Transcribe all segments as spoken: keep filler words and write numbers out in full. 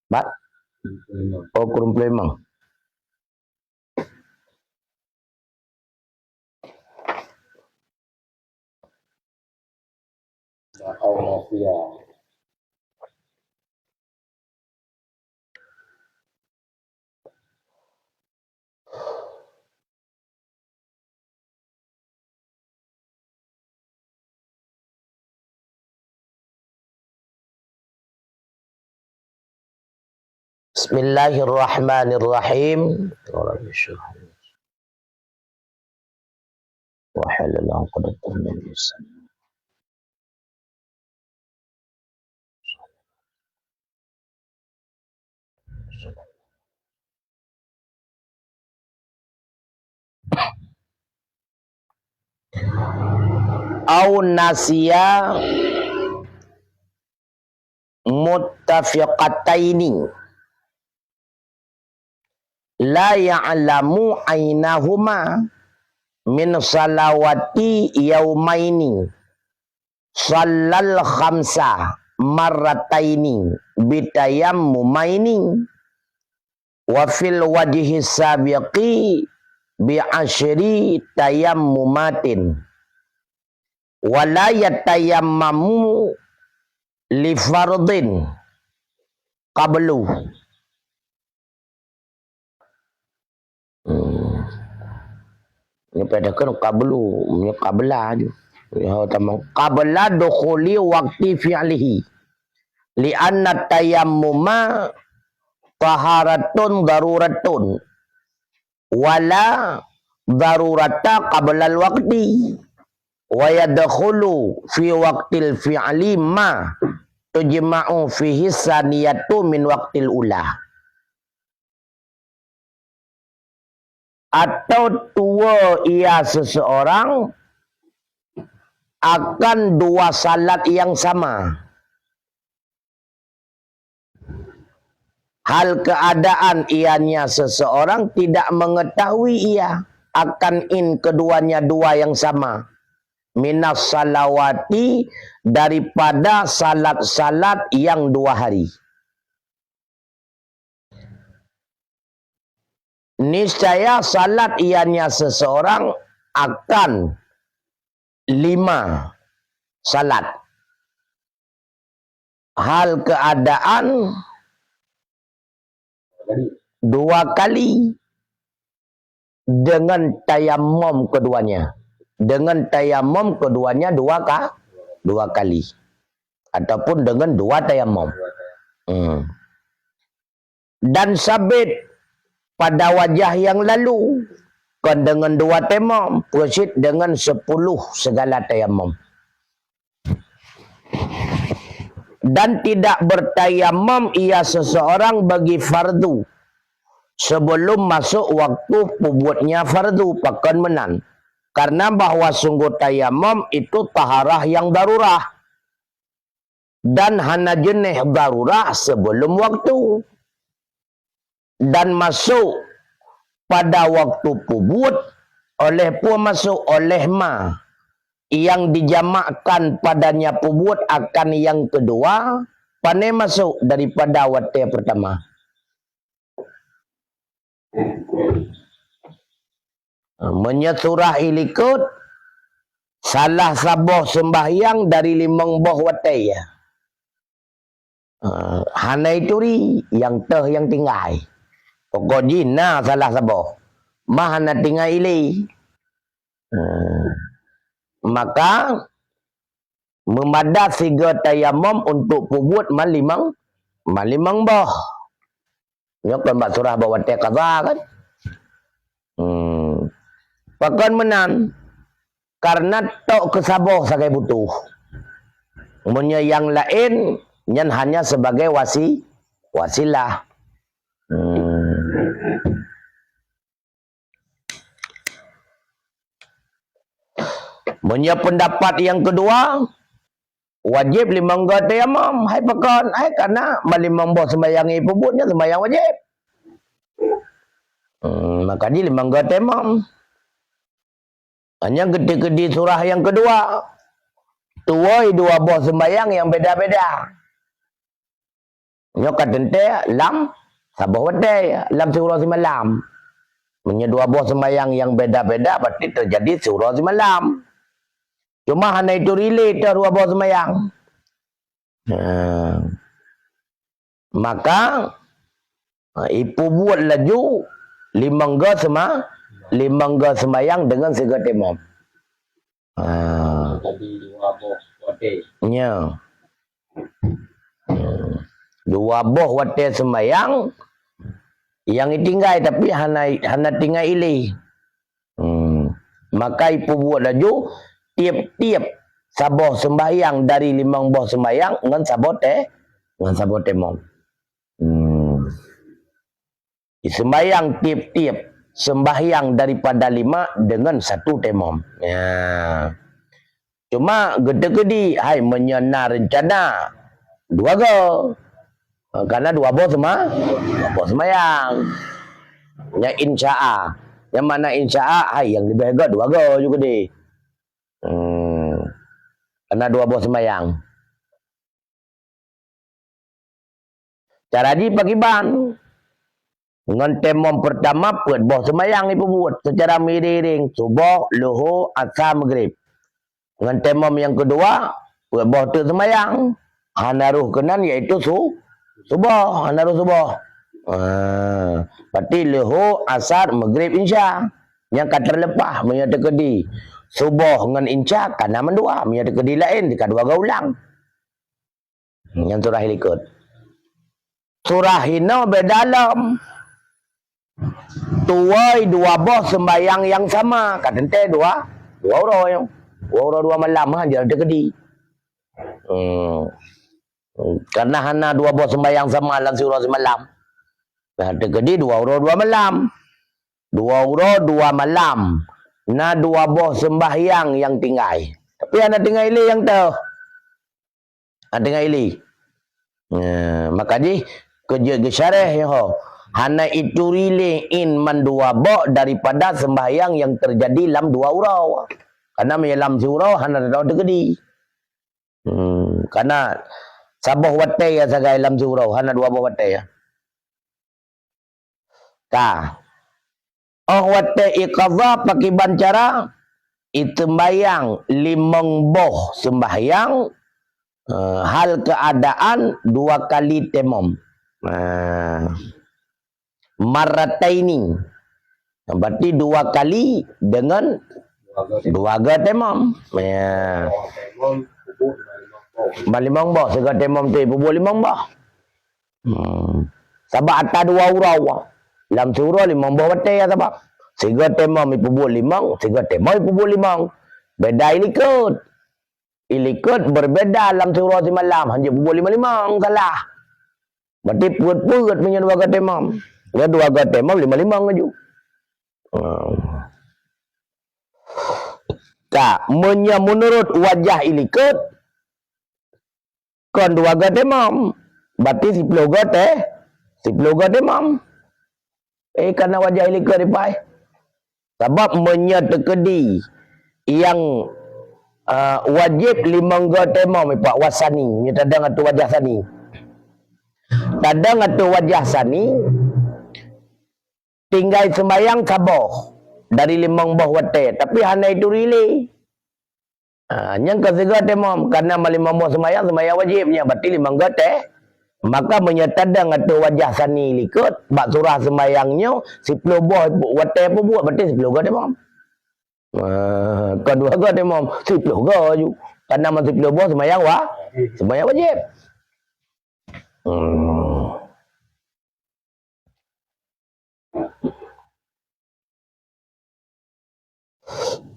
Bat? Oh, kureueng ploh limong. Bismillahirrahmanirrahim. Wahlul 'uqdatam min lisani. Au nasiya muttafiqataini la ya'lamu ainahuma min salawati yaumaini shallal khamsa marrataini bitayammumaini wa fil wajhi sabiqi bi asyri tayammumatin wa la yatayammamu li fardhin qablu. Hmm. Ni pada kan qablu, ni qabla ju. Ya, tamam. Qabla dukhuli waqti fi'lihi. Li anna tayammuma taharatun daruratun. Wala darurata qablal waqti. Wa yadkhulu fi waqtil fi'li ma tujma'u fihi saniyatu min waqtil ula. Atau tuwoe ia seseorang akan dua salat yang sama. Hal keadaan ianya seseorang tidak mengetahui ia akan in keduanya dua yang sama. Minas salawati, daripada salat-salat yang dua hari. Niscaya salat ianya seseorang akan lima salat. Hal keadaan dua kali dengan tayamum keduanya. Dengan tayamum keduanya dua ka-, dua kali. Ataupun dengan dua tayamum. Hmm. Dan sabit pada wajah yang lalu, kon dengan dua tayamum, peucit dengan sepuluh segala tayamum. Dan tidak bertayamum ia seseorang bagi fardu sebelum masuk waktu peubuetnya fardu, pakon meunan. Karena bahwa sungguh tayamum itu taharah yang darurah. Dan hana jeuneh darurah sebelum waktu. Dan masuk pada waktu peubuet oleh peue masuk oleh ma yang dijamakkan padanya peubuet akan yang kedua, pane masuk daripada watée pertama. Meunyoe surah ilikot, salah saboh seumbahyang dari limong boh watée. Ah, hana ituri, nyang teuh nyang tinggai. Pokok jih na salah saboh. Ma hana tinggai ilée. Ah, maka meumada sigoe tayamum untuk peubuet ma limong, ma limong boh. Nyoe kon bak surah bak watée qadha kan? Hmm. Pakon meunan? Karena tok keu saboh sagai butoh. Meunyoe nyang laén, nyan hanya sebagai wasi-, wasilah. Hmm. Meunyoe pendapat nyang keudua, wajéb limong goe tayamum. Hai pakon? Hai karena ma limong boh seumbahyang nyang ipeubuet nyan seumbahyang wajéb. Hmm, maka jih limong goe tayamum. Hanya keudeh-keudeh surah nyang keudua, tuwoe dua boh seumbahyang nyang beda-beda. Nyoe ka teuntée lam saboh watée, lam siuroe simalam. Meunyoe dua boh seumayang nyang beda-beda, berarti teujadi siuroe simalam. Cuma hana ituri lé teuh dua boh seumayang. Ha. Maka, ha, ipeubuet laju limong goe seuma-, limong goe seumayang deungon sigoe tayamum. Ha. Jadi dua boh watée. Nya. Hmm. Dua boh watée seumayang nyang itinggai, tapi hana, hana tinggai ilée. Hmm. Maka ipeubuet laju tiep-tiep saboh seumbahyang dari limong boh seumbahyang ngon saboh tée, ngon saboh tayamum. Hmm. Seumbahyang tiep-tiep seumbahyang daripada lima deungon satu tayamum. Ya. Cuma geuteukeudi, hai meunyoe na reuncana dua goe. Karena dua boh seuma-, dua boh seumayang. Nya insya'a. Nyang makna insya'a, hai nyang leubeh goe dua goe ju keudeh. Hmm. Karena dua boh seumayang. Cara jih pakiban? Ngon tayamum peurtama peuet boh seumayang ipeubuet seucara meuiréng-iréng, suboh, luho, asa, meugrib. Ngon tayamum nyang keudua, peuet boh teuk seumayang. Hana roh keunan, yaitu su-, suboh, hana roh suboh. Ah, berarti luho, asar, meugrib, insya. Nyang ka teuleupah meunyoe teukeudi suboh ngon insya ka na mandua, meunyoe teukeudi laén ka dua goe ulang. Nyan surah ilikot. Surah inoe beda lom. Tuwai dua boh seumbahyang nyang sama, ka teuntée dua, dua uroe nyoe. Dua uroe dua malam, ha, jeuet teukeudi. Hmm. Karena hana dua boh seumbahyang sama lam siuroe simalam. Nah, teukeudi dua uroe dua malam. Dua uroe dua malam. Na dua boh seumbahyang nyang tinggai. Tapi hana tinggai ilée nyang teuh. Hana tinggai ilée. Nah, maka jih keu jeuet geusyarah nyoe ho. Hana ituri lé in mandua boh daripada seumbahyang nyang teujadi lam dua uroe. Karena meunyoe lam siuroe hana teukeudi. Hmm, karena saboh watée ya sagai lam siuroe, hana dua boh watée ya. Ka. Óh watée iqadha pakiban cara, iteumbahyang limong boh seumbahyang, eh, hal keuadaan dua kali tayamum. Nah. Marrataini. Berarti dua kali deungon dua goe tayamum. Ya. Ba limong boh, sigoe tayamum tu peubuet limong boh. Hmm. Sabab ata dua uroe. Lam siuroe limong boh watée ya sabab. Sigoe tayamum ipeubuet limong, sigoe tayamum ipeubuet limong. Beda ilikot. Ilikot berbeda lam siuroe simalam, hanjeuet peubuet limong-limong, salah. Berarti peuet-peuet meunyoe dua goe tayamum. Nyoe dua goe tayamum limong-limong laju. Hmm. Ka, meunyoe meunurot wajah ilikot, kon dua goe tayamum, berarti siploh goe tayamum. Eh, kana wajah ilikot dipai. Sabab meunyoe teukeudi nyang, eh, wajéb limong goe tayamum ipak wasani, meunyoe tadong ateueh wajah sani. Tadong ateueh wajah sani, tinggai seumbahyang saboh dari limong boh watée, tapi hana ituri lé. Ha, nyang keu sigoe tayamum, karena ma limong boh seumayang, seumayang wajéb nyan, berarti limong goe tayamum. Maka meunyoe tadong ateueh wajah sani likot, bak surah seumayang nyoe, siploh boh watée peubuet, berarti siploh goe tayamum. Ha, kon dua goe tayamum, siploh goe ju. Karena ma siploh boh seumayang wa-, seumayang wajéb. Hmm.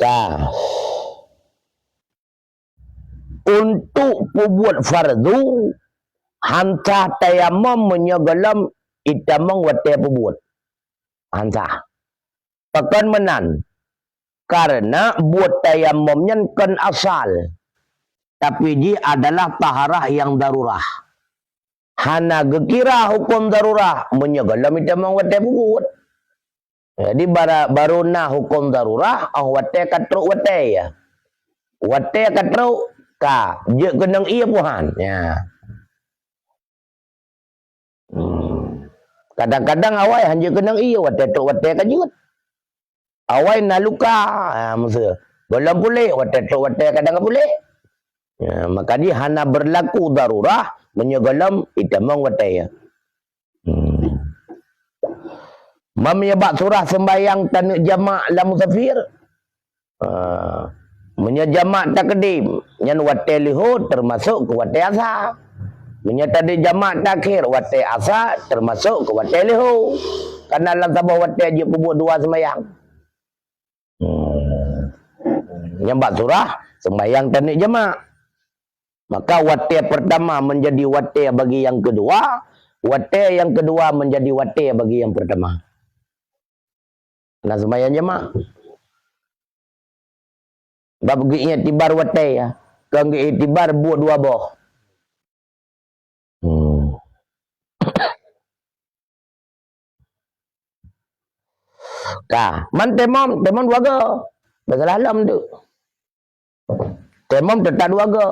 Ka. Untuk peubuet fardu, han sah tayamum meunyoe gohlom itayamum watée peubuet. Han sah. Pakon meunan? Karena buet tayamum nyan kon asal, tapi jih adalah taharah nyang darurah. Hana geukira huköm darurah meunyoe gohlom itayamum watée peubuet. Jadi, bara-, baru na huköm darurah, óh watée ka trok watée, ya. Watée ka trok, ka, jeuet keunong ié puhan. Ya. Kadang-kadang awai hana keunong ie watée trok watée ka jeuet. Awai na luka, ha, meuseu. Gohlom puléh, watée trok watée kadang ka puléh. Ya, maka jih hana beurlaku darurah meunyoe gohlom itamong watée. Hmm. Meunyoe bak surah seumbahyang taneuk jamak lam musafir, ah, meunyoe jamak takdim, nyan watée leuhô teumasok keu watée asa. Meunyoe tadi jamak takhir, watée asa teumasok keu watée leuhô. Kana lam saboh watée jeuet peubuet dua seumbahyang. Hmm. Nyang bak surah, sembahyang taneuk jamak. Maka watée pertama menjadi watée bagi yang kedua, watée yang kedua menjadi watée bagi yang pertama. Nah, sembahyang jamak. Bab geuiktibar watée, ya. Kon geuiktibar buet dua boh. Hmm. Ka, man temom, temom dua go. Masalah lom tu. Temom teutap dua go.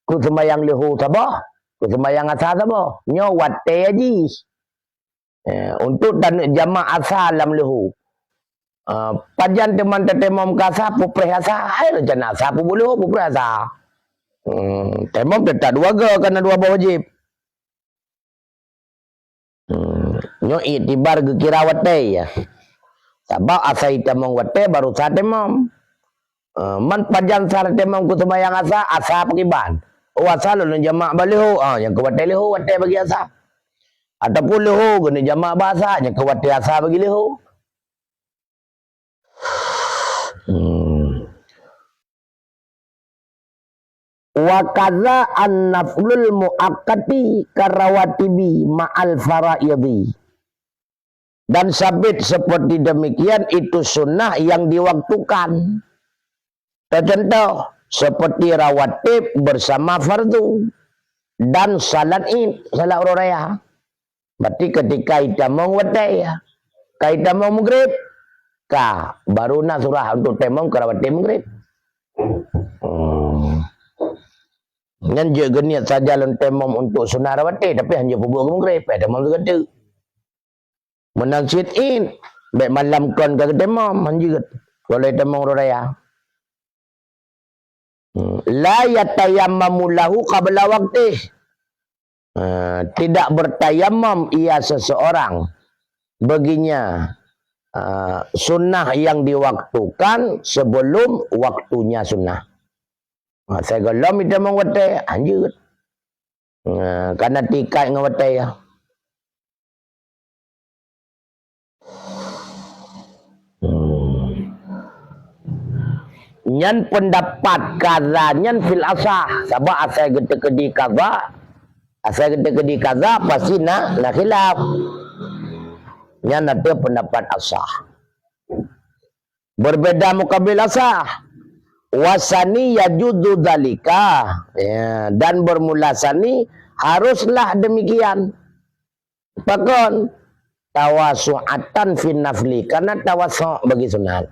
Keu sembahyang leuhô saboh, keu sembahyang asa saboh. Nyoe watée jih. Eh, untuk taneuk jamak asa lam leuhô. Ah, pajan teuma tatemom keu asa, peupreh asa, hai rencana asa peubuet leuhô, peupreh asa. Hmm, temom teutap dua go, kana dua boh wajéb. Hmm, nyoe iktibar geukira watée, ya. Sabab asa itamong watée baru sa temom. Ah, man pajan sa temom keu sembahyang asa, asa pakriban. Oh, asa lôn jamak bak leuhô, ah, nyang keu watée leuhô watée bagi asa. Ataupun leuhô keuneuk jamak bak asa, nyang keu watée asa bagi leuhô. Hmm. Wa kadza an-naflul muaqqati karawatibi ma'al faraidhi. Dan sabit seperti demikian itu sunnah yang diwaktukan. Contoh, seperti rawatib bersama fardu dan salat Id, salat uroe raya. Berarti ketika itamong watée, ya. Ka itamong Maghrib, ka, baru na surah untuk temom keu rawatib Maghrib. Hmm. Nyan jeuet geuniet saja lôn temom untuk sunah rawatib, tapi hana peubuet keu Maghrib, eh, temom sigoe teuk. Meunan cit Id, bék malam kon ka geutemom, hanjeuet. Walau itamong uroe raya. Hmm. La yatayammamu lahu qabla waqtih. Ah, tidak bertayamam ia seseorang baginya, ah, sunnah yang diwaktukan sebelum waktunya sunnah. Ah, sigohlom itamong watée, hanjeuet. Ah, kana teuikat ngon watée, ya. Hmm. Nyan pendapat kaza nyan fil asah, sabab asai geuteukeudi kaza, asai geuteukeudi kaza pasti na, na khilaf. Nyan ateueh pendapat asah. Berbeda mukabil asah. Wasani yajuzu dzalika. Ya, dan bermula sani haruslah demikian. Pakon? Tawasu'atan fin nafli, karena tawasuk bagi sunat.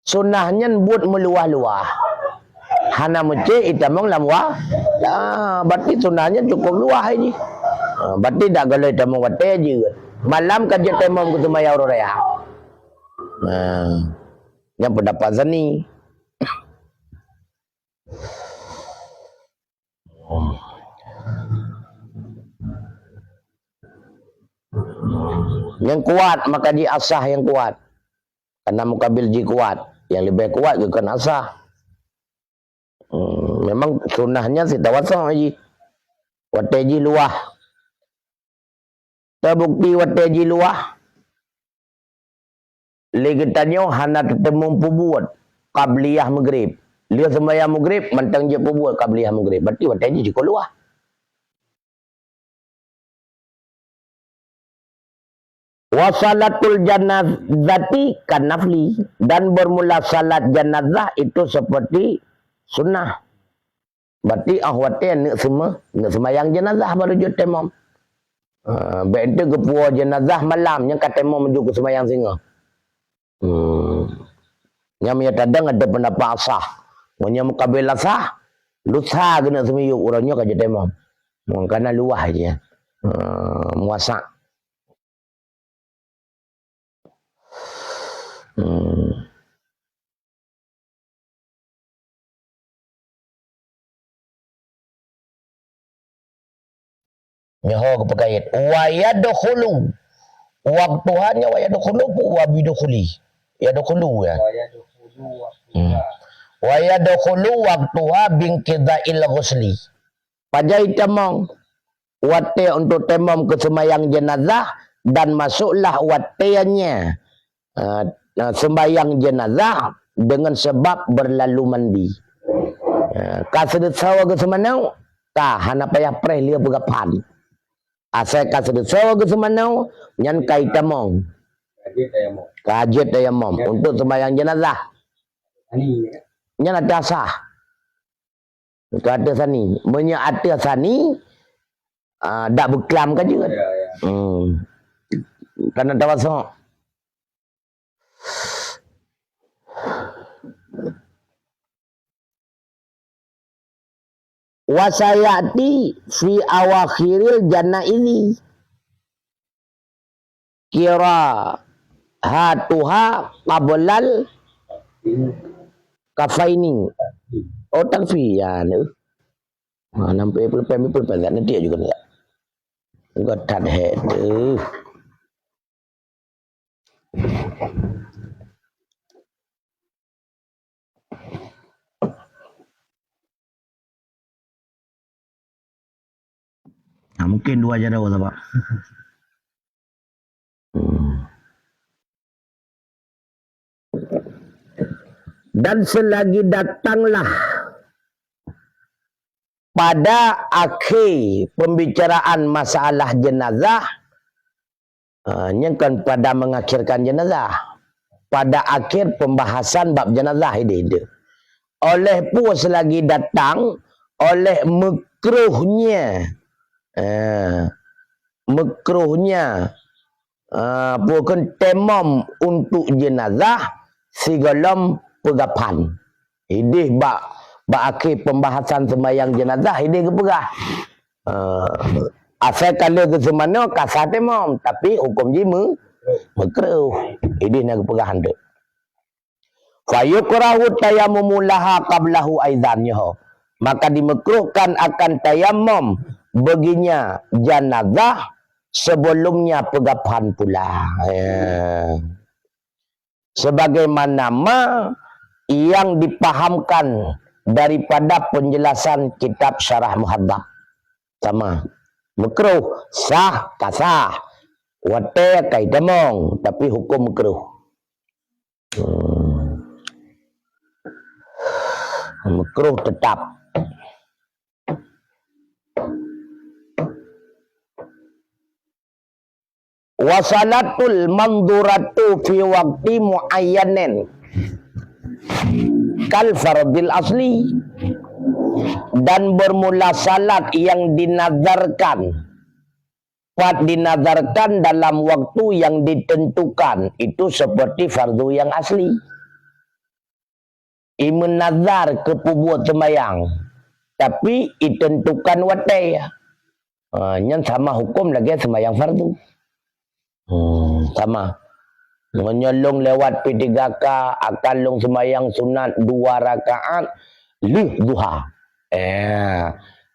Sunah nyan buet meuluwah-luwah. Hana meucék itamong lam wa-, ah, berarti sunah nyan cukup luwah jih. Ah, berarti dak galai tamong watée jeuet. Malam ka jeuet temom keu seumayang uroe raya. Nah, nyan pendapat sani. Nyang kuat, maka jiasah nyang kuat. Karena mukabil jih kuat. Nyang leubeh kuat geukheun asah. Hmm, memang sunah nyan sit tawasuk jih. Watée jih luwah. Teubukti watée jih luwah, lé geutanyoe hana teuteumé peubuet qabliyah Maghrib. Lheueh seumayang Maghrib, mantong jeuet peubuet qabliyah Maghrib. Berarti watée jih jikeu luwah. Wa salatul janazati kan nafli, dan bermula salat janazah itu seperti sunnah. Berarti ah watée neuk seuma-, neuk seumayang jenazah baru jeuet temom. Ah, bék ente geupuwoe jenazah malam, nyan ka temom meujeuet keu seumayang singoh. Hmm. Nyan meunyoe tadong ada pendapat asah. Meunyoe mukabil asah, lusa keuneuk seumiyueb uroe nyoe ka jeuet temom. Mungkana luwah jih. Ah, muasak. Hmm. Nyoe ho geupeukaét. Wa yadkhulu. Waktuha nyoe wa yadkhulu pu wa bidukhuli. Yadkhulu, ya. Wa yadkhulu waktuha. Hmm. Wa yadkhulu waktuha binqidha'il ghusli. Pajan tamong watée untuk tamong keu seumayang jenazah dan masuklah watée nyan, eh, eh, seumayang jenazah dengan sebab berlalu mandi. Eh, ka seudeusoe geuseumanoe, ka hana payah preh lé peugaphan. Asai ka seudeusoe geuseumanoe, nyan ka itamong. Ka jeuet tayamom untuk seumayang jenazah. Nyan ata sah. Ka ateueh sani. Meunyoe ateueh sani, ah, dak beuklam ka jeuet. Ya, ya. Hmm. Kana tawasok. Wa sayati fi awakhiril janaizi qira'atuha qablal kafaini. Oh, takfi, ya, ni. Ha, nampak pulpen, pulpen tak nanti juga tak. Enggak tak ada tu. Nah, mungkin dua jaroe saban. Hmm. Dan selagi datanglah pada akhé pembicaraan masalah jenazah, ha, nyan kan pada mengakhirkan jenazah. Pada akhir pembahasan bab jenazah idéh-idéh. Oleh peue selagi datang, oleh makruhnya, ha, makruhnya, ha, peue kheun tamom untuk jenazah sigohlom peugaphan. Idéh bak, bak akhé pembahasan seumayang jenazah, idéh geupeugah, eh, asai ka lheueh geuseumanoe ka sah tamom, tapi huköm jih meu-, makruh. Idéh na geupeugah hanteuk. Fa yukrahu tayammumu laha qablahu aidan nyoe. Maka dimakruhkan akan tayamom baginya janazah sebelumnya peugaphan pula. Ya. Sebagaimana ma yang dipahamkan daripada penjelasan kitab Syarah Muhadzab. Sama. Makruh, sah, ka sah. Watée ka itamong, tapi huköm makruh. Hmm. Makruh tetap. Wa salatul mandhuratu fi waqti muayyanin kal fardil asli, dan bermula salat yang dinazarkan, pat dinazarkan dalam waktu yang ditentukan, itu seperti fardu yang asli. Imeunazar keu peubuet seumayang, tapi itentukan watée. Ha, nyan sama huköm lagée seumayang fardu. Hmm, sama. Meunyoe lôn lewat pi tiga ka, akan lôn seumayang sunat dua rakaat lheueh duha. Eh,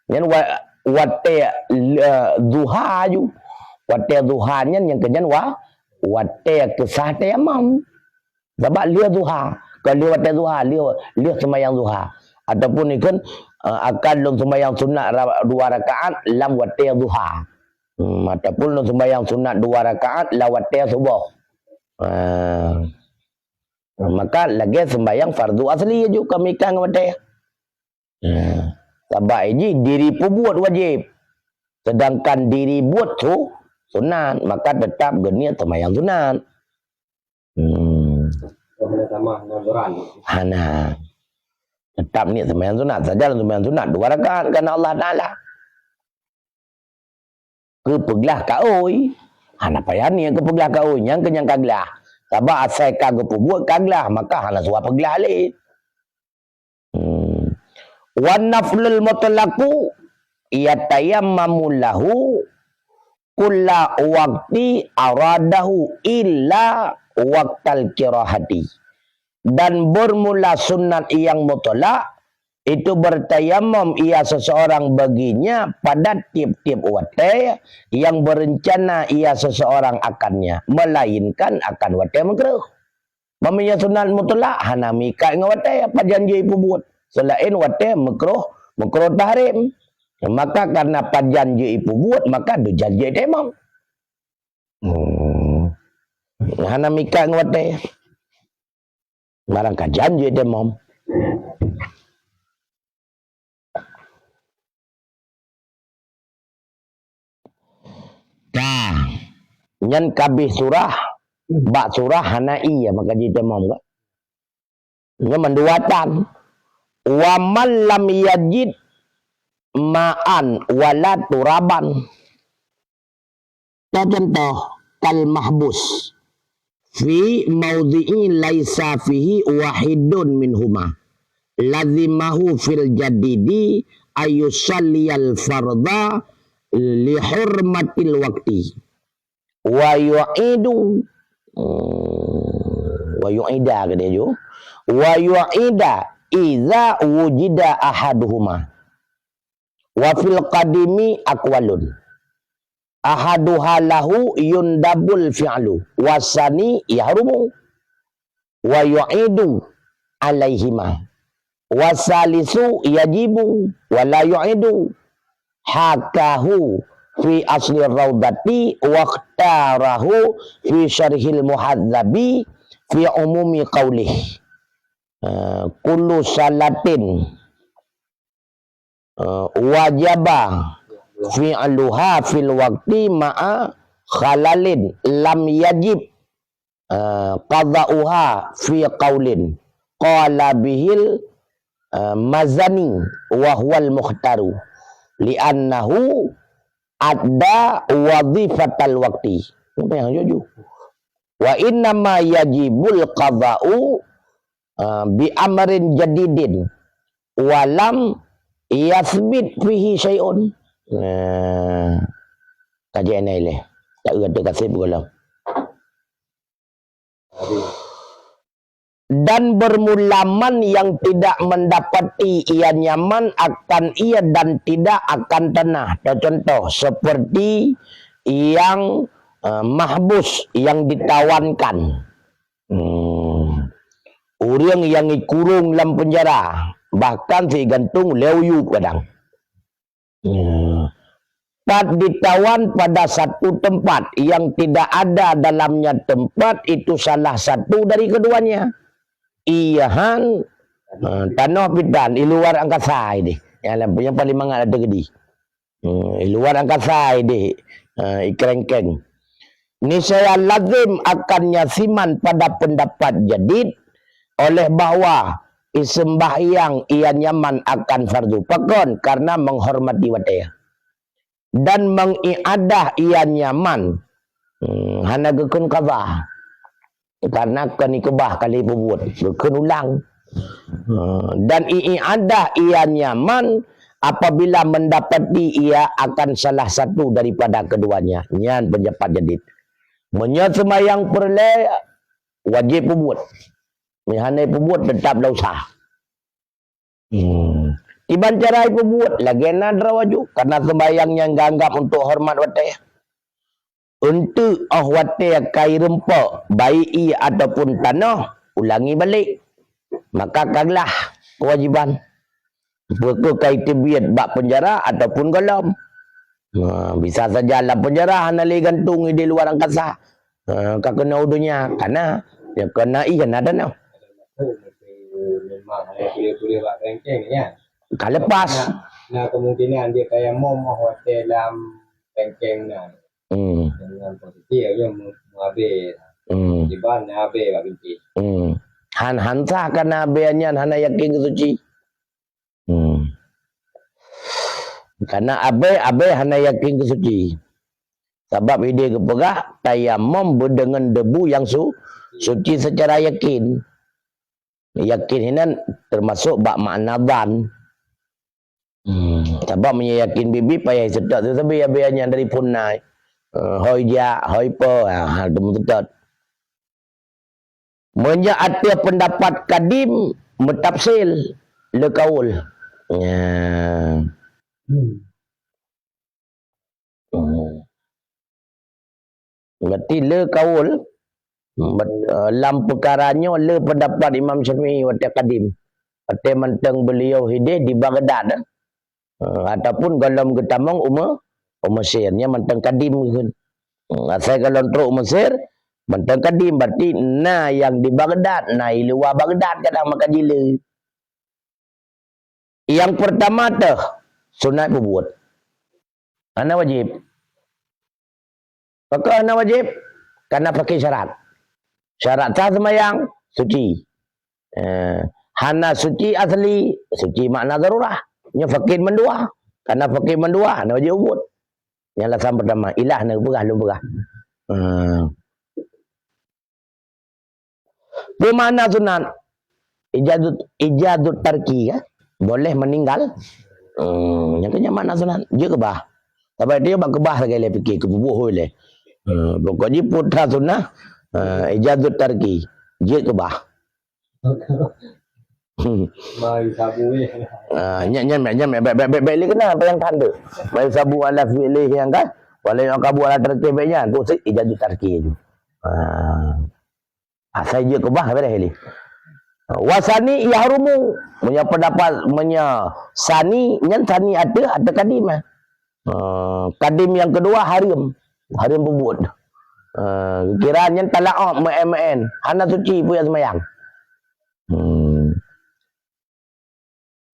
nyan wa-, watée, eh, duha ju. Watée duha nyan nyang keu nyan wa-, watée keu sah tayamam. Sabab lheueh duha, kon lheueh watée duha, lheueh, lheueh seumayang duha. Ataupun ikon, eh, akan lôn seumayang sunat ra-, dua rakaat lam watée duha. Hmm, ataupun lôn seumayang sunat dua rakaat lam watée suboh. Ah. Maka lagée seumayang fardu asli ju kami kan watée. Hmm. Sabab jih diri peubuet wajéb. Sedangkan diri buet su-, sunat, maka tetap geuniet seumayang sunat. Hmm. Hana. Tetap niet seumayang sunat. Saja seumayang sunat dua rakaat karena Allah Taala. Keu peuglah kaôi. Hana payah niet keu peuglah kaôi. Nyang keu nyang ka glah. Sabab asai ka geupeubuet ka glah, maka hana suah peuglah lé. Hmm. Wan naflul mutlaqu yatayammamu lahu kulla waqti aradahu illa waqtal karahati. Dan bermula sunat yang mutlak itu bertayamum ia seseorang baginya pada tiap-tiap watée yang berencana ia seseorang akannya, melainkan akan watée makruh. Meunyoe sunat mutlak hana meuikat ngon watée pajan jeuet ipeubuet, seulaén watée makruh, makruh tahrim. Maka karena pajan jeuet ipeubuet, maka dujan jeuet tayamum. Hmm. Hana meuikat ngon watée. Barang ka jan jeuet tayamum. Ka. Nyan kabeh surah, bak surah hana ié, maka jeuet tayamum ka. Nyan mandua tan. Wa man lam yajid ma'an wala turaban. Contoh, kal mahbus fi maudhi'i laisa fihi wahidun minhuma. Lazimahu fil jadidi ayusalliyal fardha li hurmatil waqti. Wa yu'idu, hmm, wa yu'ida keu dia ju. Wa yu'ida idza wujida ahaduhuma. Wa fil qadimi aqwalun. Ahaduha lahu yundabul fi'lu, wasani yahrumu. Wa yu'idu alaihima. Wasalisu yajibu, wa la yu'idu. Hakahu fi asli raudati, wa ikhtarahu fi syarhil muhadzabi fi umumi qaulih. Eh, kullu salatin, eh, wajaba fi'luha fil waqti ma'a khalalin lam yajib, eh, qada'uha fi qaulin qala bihil, eh, Mazani wa huwal mukhtaru li'annahu adda wazifatal waqti. Apa yang jujur? Wa innama yajibul qada'u, ah, bi amrin jadidin wa lam yathbit fihi syai'un. Nah, ka jeuet nyan lé. Tak ada kasih pula. Dan bermula man yang tidak mendapati ia nyaman akan ia dan tidak akan tenang. Contoh seperti yang, eh, mahbus, yang ditawankan. Hmm. Ureuëng nyang ikurong lam penjara, bahkan si gantung lé u yup kadang. Hmm. Pat ditawan pada satu tempat yang tidak ada dalamnya tempat itu salah satu dari keduanya. Iya han, eh, tanoh pitan di luar angkasa ini. Yang, yang paling mangat ada gedi. Hmm, di luar angkasa ini, eh, ikrengkeng. Niscaya lazim akannya siman pada pendapat jadid oleh bahwa isembahyang ia nyaman akan fardu. Pakon? Karena menghormati watée. Dan mengiadah ia nyaman. Hmm, hana geukheun qadha. Karena kon ikeubah kali peubuet, geukheun ulang. Hmm, dan i-, i'adah ia nyaman apabila mendapati ia akan salah satu daripada keduanya. Nyan pendapat jadid. Meunyoe seumayang peureulée, wajéb peubuet. Meunyoe hana peubuet, teutap dak usah. Hmm. Kiban cara ipeubuet lagée na droe aju, karena seumayang nyang geuanggab untuk hormat watée. Eunteuk óh watée ka irumpok, baik ié ataupun tanoh, ulangi balek. Maka ka glah keuwajiban. Peue kheueh ka iteubiet bak peunjara ataupun gohlom. Ha, bisa saja lam peunjara hana lé gantung di luar angkasa. Ha, ka keunoe u donya, kana ya keunoe ih hana tanoh. Memang hana tuléh-tuléh bak bengkeng, ya. Ka lepas. Nah, nah, kemungkinan dia tayamum óh watée lam bengkeng na. Hmm. Dengan posisi dia mu-, muabé. Hmm. Kiban na abé bak binti. Hmm. Han, han sah kana abé nyan hana yakin keu suci. Hmm. Karena abé, abé hana yakin keu suci. Sabab idéh geupeugah, tayamum beudeungon debu nyang su-, suci secara yakin. Yakin hinan termasuk bak makna dhan. Hmm. Sabab meunyoe yakin bibi payah seutôt tu, tapi abé nyan dari phon nai. Eh, hôi jak, hôi po, ha, ha, teumeuseutôt. Meunyoe ateueh peundapat kadim, meutafsil le kaul. Ya. Hmm. Berarti le kaul, bet-, eh, lam peukara nyoe le peundapat Imam Syafi'i watée kadim. Watée mantong beliau hideh di Baghdad, eh, ataupun gohlom geutamong u Me-, u Mesir, nyan mantong kadim kheun. Hmm, asai gohlom trok u Mesir, mantong kadim, berarti na nyang di Baghdad, na i luwa Baghdad kadang maka jile. Nyang peurtama teuh, sunat peubuet. Hana wajéb. Pakon hana wajéb? Karena pakai syarat. Syarat sah seumayang, suci. Eh, hana suci asli, suci makna darurah. Nyoe fakir mandua. Karena fakir mandua, hana wajéb peubuet. Nyang alasan pertama, ilah na peugah, lôn peugah. Eh. Peue makna sunat? Ijazut, ijazut tarki, kan? Boleh meninggal. Hmm, nyang keu nyan makna sunat. Jeuet keubah. Tapi dia bak keubah lagée lé pikir, keu peubuet hôi lé. Hmm, pokok jih putra sunat, eh, ijazut tarki. Jeuet keubah. Mai sabu, eh. Ah, nyan, nyan, nyan, bèk, bèk, bèk, bèk lé keunan, apa nyang ka hana. Mai sabu ala fi'lihi nyang kan? Walau nyang kabu ala tarki bèk nyan, tu cit ijazut tarki tu. Ah. Asai jeuet keubah, beres lé. Wasani yahrumu. Meunyoe pendapat, meunyoe sani, nyan sani ateueh, ateueh kadim, eh. Ah, kadim nyang keudua hareuem. Hareuem peubuet. Ah, kira nyan tala'ub meu'en-meu'en. Hana suci peue nyang seumayang. Hmm.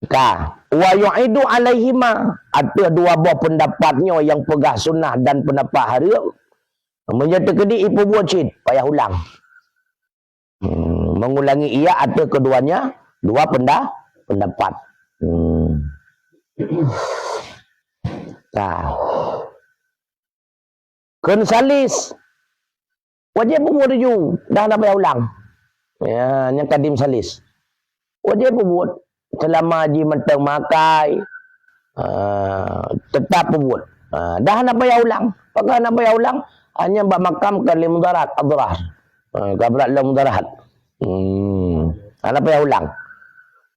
Ka. Wa yu'idu alaihima. Ateueh dua boh pendapat nyoe nyang peugah sunah dan pendapat hareuem. Meunyoe teukeudi ipeubuet cit, payah ulang. Hmm, mengulangi ia ateueh keduanya dua penda-, pendapat. Hmm. Ka. Kheun salis. Wajéb peubuet tuju, dah hana payah ulang. Ya, nyang kadim salis. Wajéb peubuet. Selama jih mantong makai, ah, tetap peubuet. Ah, dah hana payah ulang. Pakon hana payah ulang? Hanya bak makam ka lé mudarat, adrar. Ah, ka brat lom mudarat. Hmm, hana payah ulang.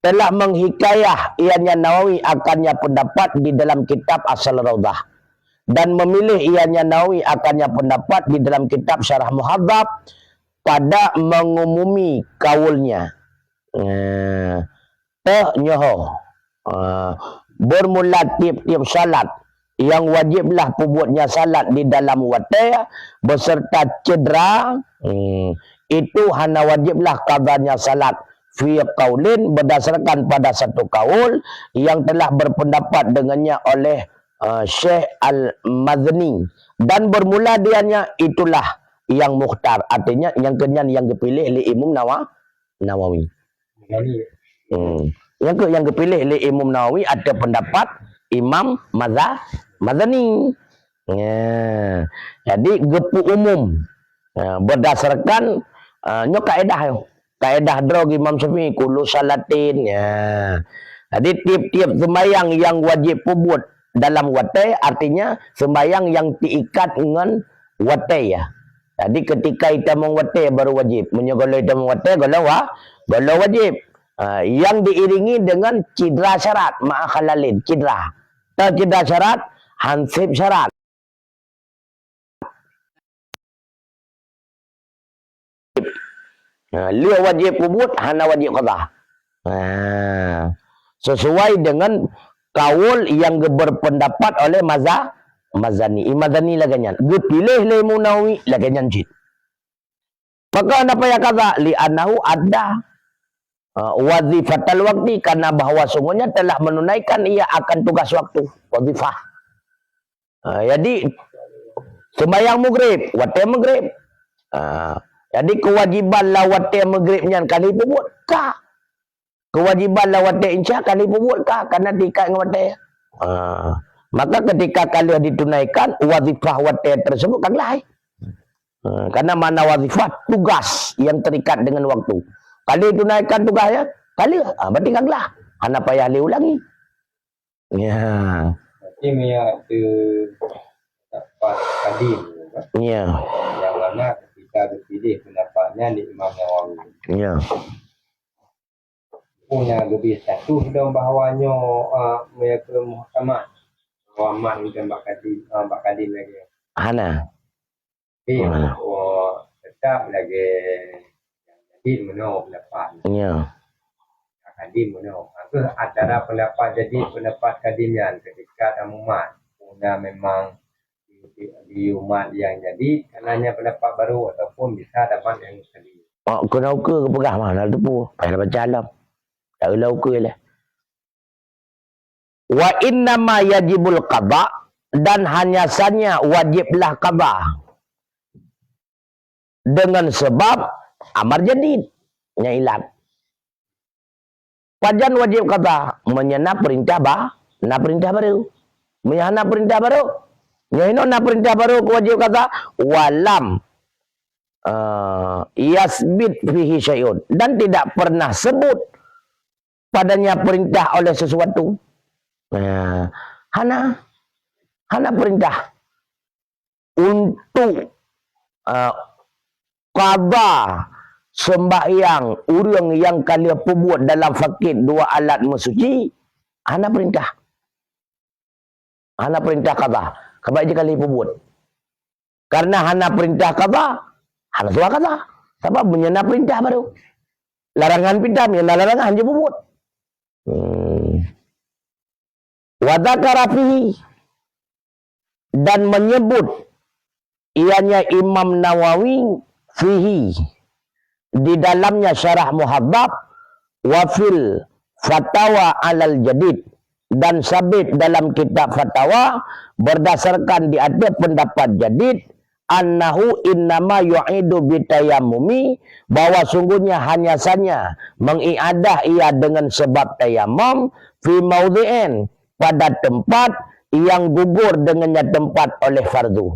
Telah menghikayah ianya Nawawi akannya pendapat di dalam kitab Asal Raudhah. Dan memilih ianya Nawawi akannya pendapat di dalam kitab Syarah Muhadzab pada mengumumi kaulnya. Eh, teuh nyoe. Eh, bermula tiep-tiep salat yang wajiblah peubuetnya salat di dalam watée beserta cedera, hmm, itu hana wajiblah qadanya salat fi qaulin berdasarkan pada satu kaul yang telah berpendapat dengannya oleh, eh, Syekh Al-Mazni dan bermula dianya itulah yang mukhtar, artinya nyang keu nyan nyang geupiléh lé Imam Nawa-, Nawawi. Hmm. Nyang keu nyang geupiléh lé Imam Nawawi ateueh pendapat Imam Maza-, Mazani. Ya. Jadi geupeu umum. Ya, berdasarkan, ah, nyoe kaedah nyoe. Kaedah droe Imam Syafi'i, kullu salatin. Ya. Jadi tiep-tiep sembahyang yang wajib peubuet dalam watée, artinya sembahyang yang teuikat ngon watée, ya. Jadi ketika itamong watée baru wajib. Meunyoe gohlom itamong watée, gohlom wa-, gohlom wajib. Ha, yang diiringi dengan cedera syarat, ma'a khalalin, cedera. Teuh cedera syarat, hanseb syarat. Ha, lheueh wajéb peubuet, hana wajéb qadha. Ha, sesuai dengan kaul yang geu-, berpendapat oleh Maza-, Mazani. Imam Mazani lagée nyan. Geupiléh lé Imam Nawawi lagée nyan cit. Pakon hana payah qadha? Li'annahu adda, ha, wazifatal waqti, karena bahwa sungguhnya telah menunaikan ia akan tugas waktu, wazifah. Ha, jadi, sembahyang Maghrib, watée Maghrib. Ha, jadi, kewajiban lam watée Maghrib nyan ka lheueh peubuet? Ka. Kewajiban lam watée Isya ka lheueh peubuet? Ka, karena teuikat ngon watée. Ha, maka ketika ka lheueh ditunaikan, wazifah watée tersebut ka gleh. Ha, karena makna wazifah, tugas yang terikat dengan waktu. Ka lheueh tunaikan tugas nyan, ka lheueh, ha, berarti ka gleh. Hana payah lé ulangi. Ya. Berarti meunyoe teu dapat kadim. Ya. Yang mana ketika geupiléh pendapat nyan di Imam Nawawi. Ya. Puna geubri status dong bahwa nyoe, ah, mereka muhkamat. Muhammad mungkin bak kadim, ah, bak kadim lagi. Hana. Tapi, hana. Oh, tetap lagi yang jadi meunoe pendapat. Ya. Kadim meunoe. Aku antara pendapat jadi pendapat kadim nyan ketika tamumat. Puna memang di, di, di umat yang jadi, kan hanya pendapat baru ataupun bisa dapat yang tadi. Oh, kena ukur ke peugah mah, nak teupeu. Payah baca alam. Tak ulah ukur lah. Wa innama yajibul qada, dan hanya saja wajiblah qada. Dengan sebab amar jadid. Nya ilat. Pajan wajib qada? Meunyoe na perintah ba-, na perintah baru. Meunyoe hana perintah baru, nyoe hinoe na perintah baru keu wajib qada, walam, eh, yasbit fihi syai'un, dan tidak pernah sebut padanya perintah oleh sesuatu. Nah, hana, hana perintah untuk, ah, qada sembahyang ureuëng nyang ka lheueh peubuet dalam fakét dua alat meusuci, hana perintah. Hana perintah qada. Sabab jih ka lheueh peubuet. Karena hana perintah qada, hana suah qada. Sabab meunyoe na perintah baru. Larangan perintah, meunyoe na larangan, hana jipeubuet. Hmm. Wa dzakara fihi, dan menyebut ianya Imam Nawawi fihi, di dalamnya Syarah Muhadzab, wa fil Fatawa alal Jadid, dan sabit dalam kitab Fatawa berdasarkan di atas pendapat jadid, annahu innama yu'idu bitayamumi, bahwa sungguhnya hanya saja mengiadah ia dengan sebab tayamum, fi maudhi'in, pada tempat yang gugur dengannya tempat oleh fardu.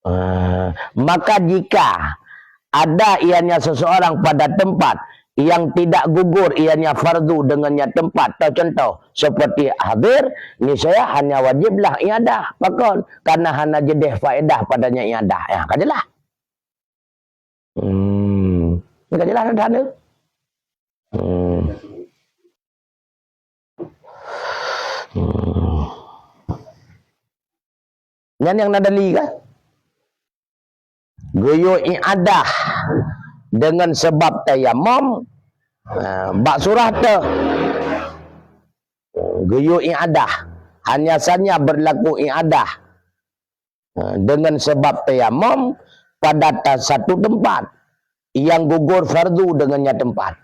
Ah, maka jika ada ianya seseorang pada tempat yang tidak gugur ianya fardu dengannya tempat, atau contoh seperti hadir, niscaya hanya wajiblah iadah. Pakon? Karena hana jadih faedah padanya iadah. Ya, ka jelas. Hmm. Ka jelas dah tu. Hmm. Hmm. Nyan nyang na dali kah? Geuyue iadah dengan sebab tayamum, ha, bak surah teu. Geuyue iadah. Hanya saja berlaku iadah, ha, dengan sebab tayamum pada ta-, satu tempat yang gugur fardu dengannya tempat.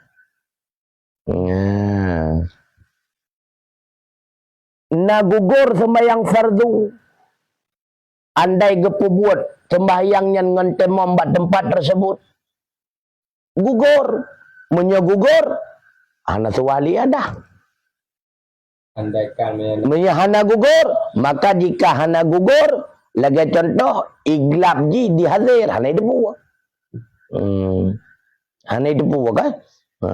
Nah. Na gugur sembahyang fardu. Andai geupeubuet sembahyang nyan ngon tayamum bak tempat tersebut, gugur. Meunyoe gugur, hana suah iadah. Andaikan meunyoe hana gugur, maka jika hana gugur, lagée contoh, iglap jih di hadir, hana jiteupeue. Hmm. Hana jiteupeue kan? Ha.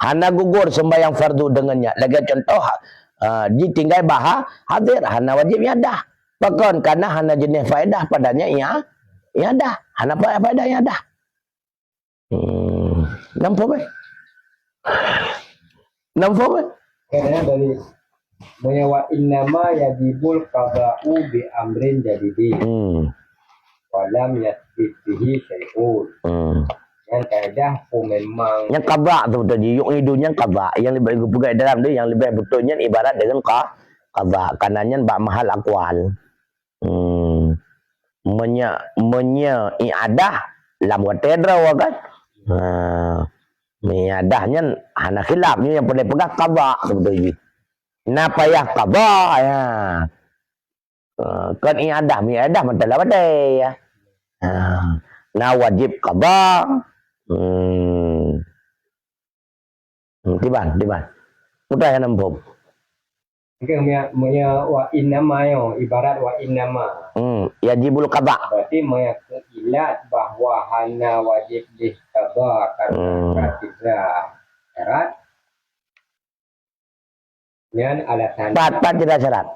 Hana gugur sembahyang fardu dengannya. Lagée contoh, ha, jitinggai bak ha-, hadir, hana wajib iadah. Pakon? Karena hana jadih faedah padanya ia-, iadah. Hana fa-, faedah iadah. Hmm. Nampak, eh? Nampak, eh? Karena dari, meunyoe wa innama yajibul qada'u bi amrin jadidin. Hmm. Wa lam yasbit bihi syai'un. Hmm. Nyan kaedah pun memang. Nyan qada tu beutôi jih. Yu'idu nyan qada. Nyang leubeh geupeugah dalam tu, nyang leubeh beutôi nyan ibarat dengan qa-, qada. Karena nyan bak mahal aqwal. Hmm. Meunyoe, meunyoe i'adah lam watée droe kan? Ha. I'adah nyan hana khilaf, nyoe nyang peureulée peugah qada sebeutôi jih. Na payah qada, ya. Ha, kon i'adah, i'adah mantong lam watée, ya. Ha. Na wajib qada. Hmm. Hmm, kiban, kiban. Mudah ya nambom. Oke, meunyoe, meunyoe wa innama nyoe, ibarat wa innama. Hmm, yajibul qada. Berarti meunyoe keu ilat bahwa hana wajib jih qada karena Hmm. ka cedera syarat. Nyan alasan. Pat, pat cedera syarat.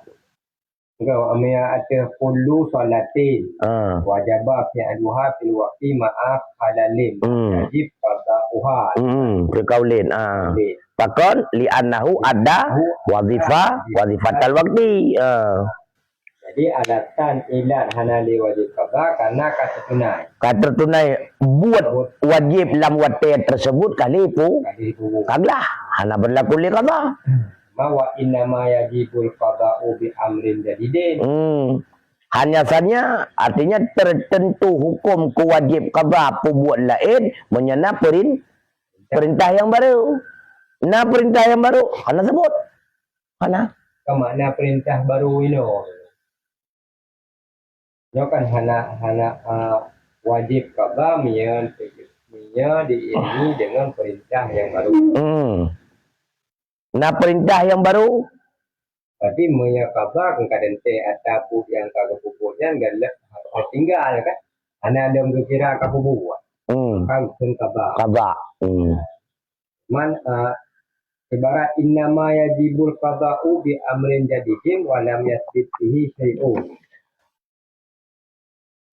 Enggak, amia ateuh kullu salatin. Ah. Wajaba fi'luha fil waqti ma'a khalalin. Hmm. Wajib qada'uha. Hmm, keukaulin. Ah. Kaulin. Pakon li'annahu adda wazifa, wazifatal waqti. Ah. Jadi alasan ilat hana lé wajib qada karena ka tertunai. Ka tertunai buet wajib lam watée tersebut ka lé pu-, Ka lé pu-, ka glah, hana berlaku lé qada. Ma wa innama yajibul qada'u bi amrin jadidin. Hmm. Hanya saja, artinya tertentu hukum keu wajib qada peubuet laén meunyoe na perin-, perintah yang baru. Na perintah yang baru, hana sebut. Hana. Ka makna perintah baru inoe. Nyoe kan hana, hana, ah, wajib qada meunyoe, meunyoe diiringi dengan perintah yang baru. Hmm. Na perintah yang baru? Berarti meunyoe qada kan ka teuntée ata buet nyang ka geupeubuet nyan galak tinggal kan? Hana lom geukira ka peubuet. Hmm. Kan kheun qada. Qada. Hmm. Man, eh, ibarat innama yajibul qada'u bi amrin jadidin wa lam yasbit bihi syai'un.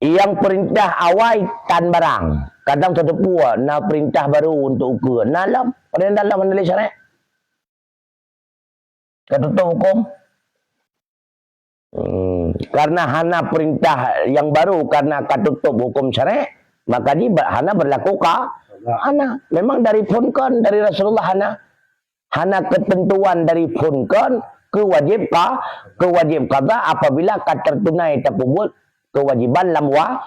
Nyang perintah awai tan barang. Kadang teuteupue na perintah baru untuk ukeue. Na lom, padahai dalam hana lé syarek. Ka tutôp huköm. Hmm, karena hana perintah yang baru, karena ka tutôp huköm syarek, maka ji ba-, hana berlaku ka-, hana. Memang dari phon kon, dari Rasulullah hana. Hana ketentuan dari phon kon keu wajib ka-, keu wajib qada apabila ka tertunai tapeubuet kewajiban lam wa-,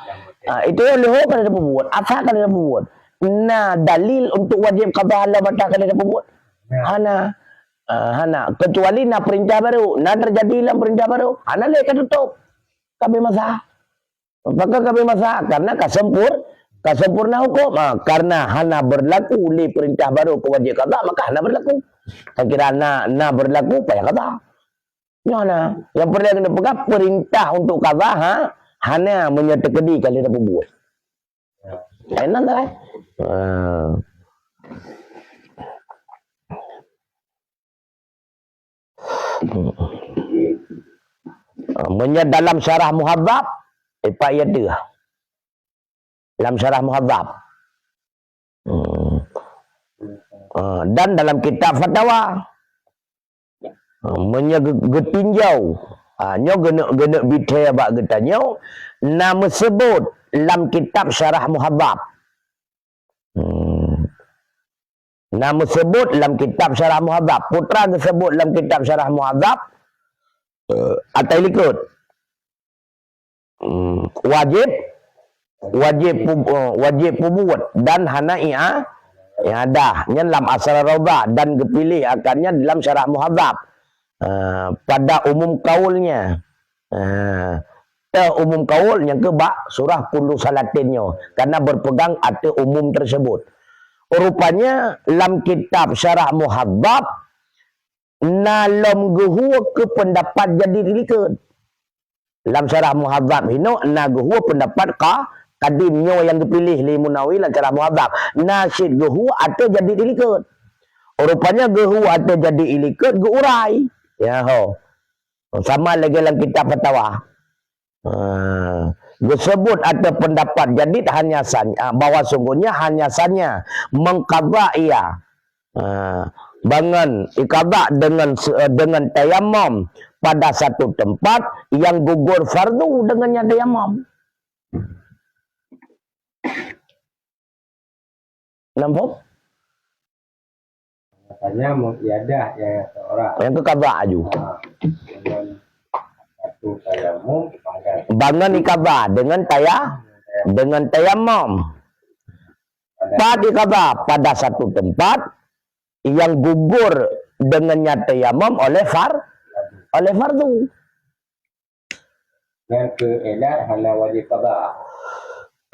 ah, itu nyang leuho ka tapeubuet, asa ka tapeubuet. Na dalil untuk wajib qada lam ata ka tapeubuet? Hana. Ah, hana. Kecuali na perintah baru, na terjadi lam perintah baru. Hana lé ka tutôp. Ka beumasalah. Maka ka beumasalah, karena ka sempur-, ka sempurna huköm. Ah, karena hana berlaku lé perintah baru keu wajib qada, maka hana berlaku. Ka kira na, na berlaku payah qada. Nyoe na, nyang peureulée keuneuk peugah perintah untuk qada, ha, hana meunyoe teukeudi ka lheueh tapeubuet. Lain nan dah. Ha. Meunyoe dalam syarah Muhadzab, ipak iya teuh. Dalam syarah Muhadzab. Hmm. Ah, dan dalam kitab Fatawa. Ah, meunyoe ge-, geutinjau, ah, nyoe geuneuk, geuneuk bithée bak geutanyoe, na meusebut lam kitab syarah Muhadzab. Hmm. Na meusebut lam kitab syarah Muhadzab. Peue teuma geusebut lam kitab syarah Muhadzab, eh, ata ilikot. Hmm, wajib, wajib pu-, eh, wajib peubuet dan hana ia-, iadah. Nyan lam Asrar Raudhah dan geupiléh akannya dalam syarah Muhadzab. Eh, pada umum kaulnya. Eh, teuh umum kaul nyang keu bak surah Kullu Salatin nyoe, karena berpegang ateueh umum tersebut. Rupanya lam kitab syarah Muhadzab na lom geuhue keu pendapat jadid ilikot. Lam syarah Muhadzab hinoe na geuhue pendapat ka-, kadim nyoe nyang geupiléh lé Imam Nawawi lam syarah Muhadzab. Na cit geuhue ateueh jadid ilikot. Rupanya geuhue ateueh jadid ilikot geuurai. Ya ho. Sama lagée lam kitab Fatawa. Ha, geusebut ateueh pendapat jadid hanya sanya, bahwa sungguhnya hanya sanya mengqadha ia. Ha, bangon iqadha dengan se-, dengan tayamum pada satu tempat yang gugur fardu dengannya tayamum. Nampak? Katanya mengiadah yang seorang. Yang keu qadha aju. Ha, dengan satu tayamum pada Bangon iqadha dengan taya-, dengan tayamum. Pada Pat iqadha pada satu tempat yang gugur dengannya tayamum oleh far-, oleh fardu. Dan keu ilat hana wajib qadha.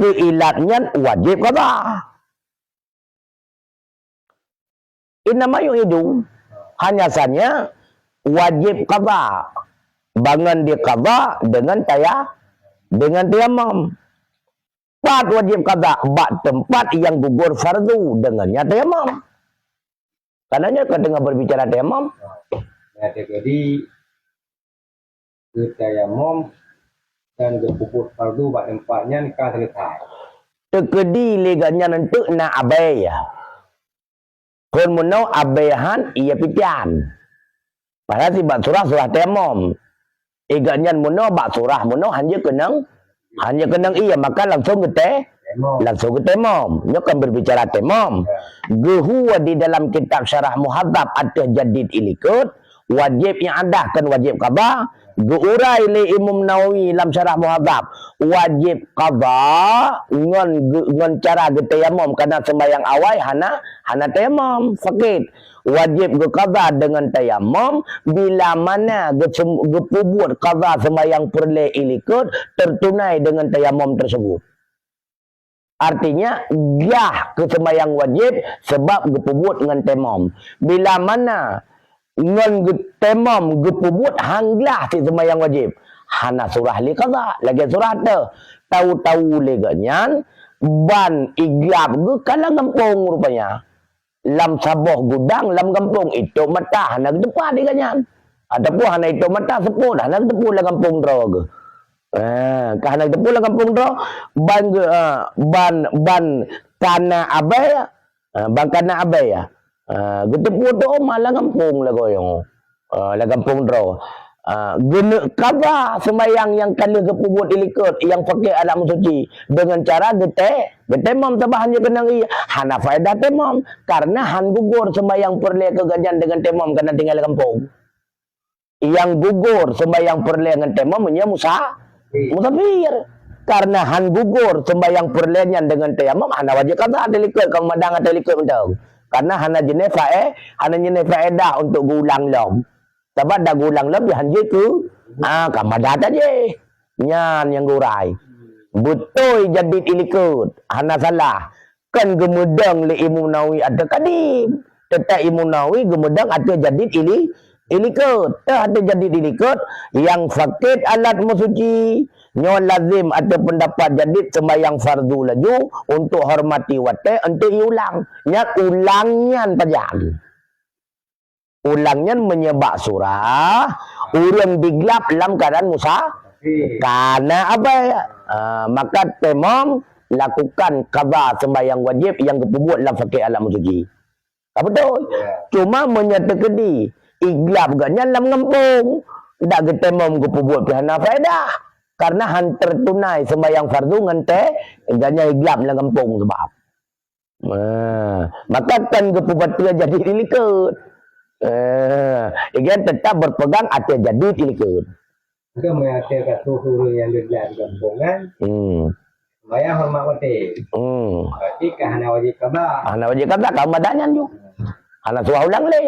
Keu ilat nyan wajib qadha. Innama yu'idu, hanya sanya wajib qadha. Bangon diqadha dengan taya-, dengan tayamum. Pat wajib qadha, bak tempat yang gugur fardu dengannya tayamum. Karena nyoe ka teungoh berbicara tayamum. Nah, jadi geutayamom dan geupeubuet fardu bak teumpat nyan ka seuleusoe. Teukeudi lé gobnyan eunteuk na abée, ya. Kon meunoe abée han, iya pitian. Padahai sibak surah, surah tayamom. Igat nyan meunoe bak surah meunoe han jeuet keunong, han jeuet keunong iya, maka langsong geute-, langsong geutayamom. Nyoe kan berbicara tayamom. Geuhue di dalam kitab Syarah Muhadzab ateueh jadid ilikot, wajéb i'adah kon wajéb qadha, geuurai lé Imam Nawawi lam Syarah Muhadzab, wajéb qadha ngon geu-, ngon cara geutayamom, karena sembahyang awai hana, hana tayamom, sakét. Wajéb geuqadha deungon tayamom bila mana geusem-, geupeubuet qadha sembahyang peureulée ilikot tertunai deungon tayamom tersebut. Artinya, glah keu sembahyang wajéb sebab geupeubuet ngon tayamom. Bila mana ngon geu-, tayamom geupeubuet han glah cit sembahyang wajéb, hana surah lé qadha, lagée surah teuh. Tahu-tahu lé geuh nyan, ban iglab geuh ka lam gampông rupanya. Lam saboh gudang lam gampông, itôb mata hana geuteupat lé geuh nyan. Ataupun hana itôb mata, seupôt hana geuteupeue lam gampông droe geuh. Ah, ka hana geuteupeue lam gampông droe, ban geu-, ah, ban, ban kana abée, ah, ban kana abée, ah, geuteupeue teuh lam gampông lagoe nyoe. Ah, lam gampông droe. Ah, geuneuk qadha sembahyang nyang ka lheueh geupeubuet ilikot nyang pakai alat meusuci deungon cara geute-, geutayamom, sabab han jeuet keunong ié, hana faedah tayamom, karena han gugor sembahyang peureulée keu geuh nyan deungon tayamom, karena tinggai lam gampông. Nyang gugor sembahyang peureulée ngon tayamom meunyoe musa-, musafir. Karena han gugor sembahyang peureulée nyan deungon tayamom, hana wajéb qadha ateueh likot, ka meumadang ateueh likot mantong. Karena hana jeuneh fae-, hana jeuneh faedah untuk geuulang lom. Sabab dak geuulang lom, han jeuet keu, ah, ka mada tajéh. Nyan nyang geurai. Beutôi jadid ilikot, hana salah. Kan geumeudong lé Imam Nawawi ateueh kadim. Teutap Imam Nawawi geumeudong ateueh jadid ili-, ilikot. Teuh ateueh jadid ilikot, nyang sakét alat meusuci. Nyoe lazem ateueh peundapat jadid sembahyang fardu laju untuk hormati watée eunteuk iulang. Nyan ulang nyan pajan. Ulang nyan meunyoe bak surah, ureuëng diglab lam keuadaan musa-, kana abée. Ah, maka tayamom lakukan qadha sembahyang wajéb nyang geupeubuet lam sakét alat meusuci. Ka beutôi? Ya. Cuma meunyoe teukeudi iglab geuh nyan lam gampông, dak geutayamom geupeubuet pih hana faedah. Karena han tertunai sembahyang fardu ngon te-, geuh nyan iglab lam gampông sabab. Ah, maka kan geupeubateue jadid ilikot. Ah, igan tetap berpegang ateueh jadid ilikot. Maka meunyoe ateueh ka troh ureuëng nyang geuglah di gampông nyan, hmm, sembahyang horeumat watée. Hmm. Berarti ka hana wajéb qadha. Hana wajéb qadha, ka mada nyan ju. Hana surah ulang lé.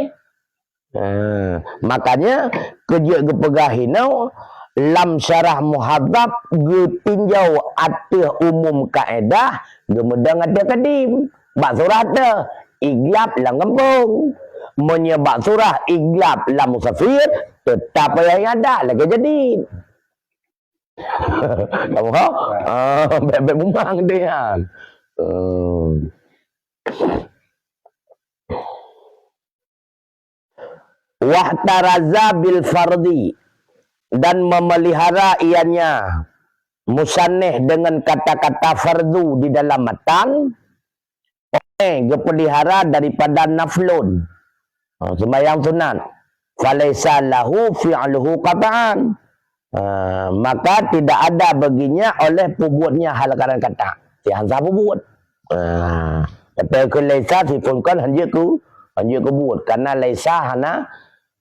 Ha, makanya, keujeuet geupeugah inoe, lam Syarah Muhadzab geutinjau ateueh umum kaedah, geumeudong ateueh kadim. Bak surah teuh, iglab lam gampông. Meunyoe bak surah iglab lam musafir, teutap payah iadah lagée jadid. Kamu ho? Ah, bek-bek mumang deh kan. Hmm. Wahtaraza bil fardhi, dan memelihara ianya musannif dengan kata-kata fardu di dalam matan, eh, geupelihara daripada naflun. Ha, sembahyang sunat. Falaisa lahu fi'luhu qat'an. Ah, maka tidak ada baginya oleh peubuatnya hal karan kata. Si han sah peubuet. Ah, kata keu laisa sifungkan hanjeuet ku, hanjeuet kubuet. Karena laisa hana,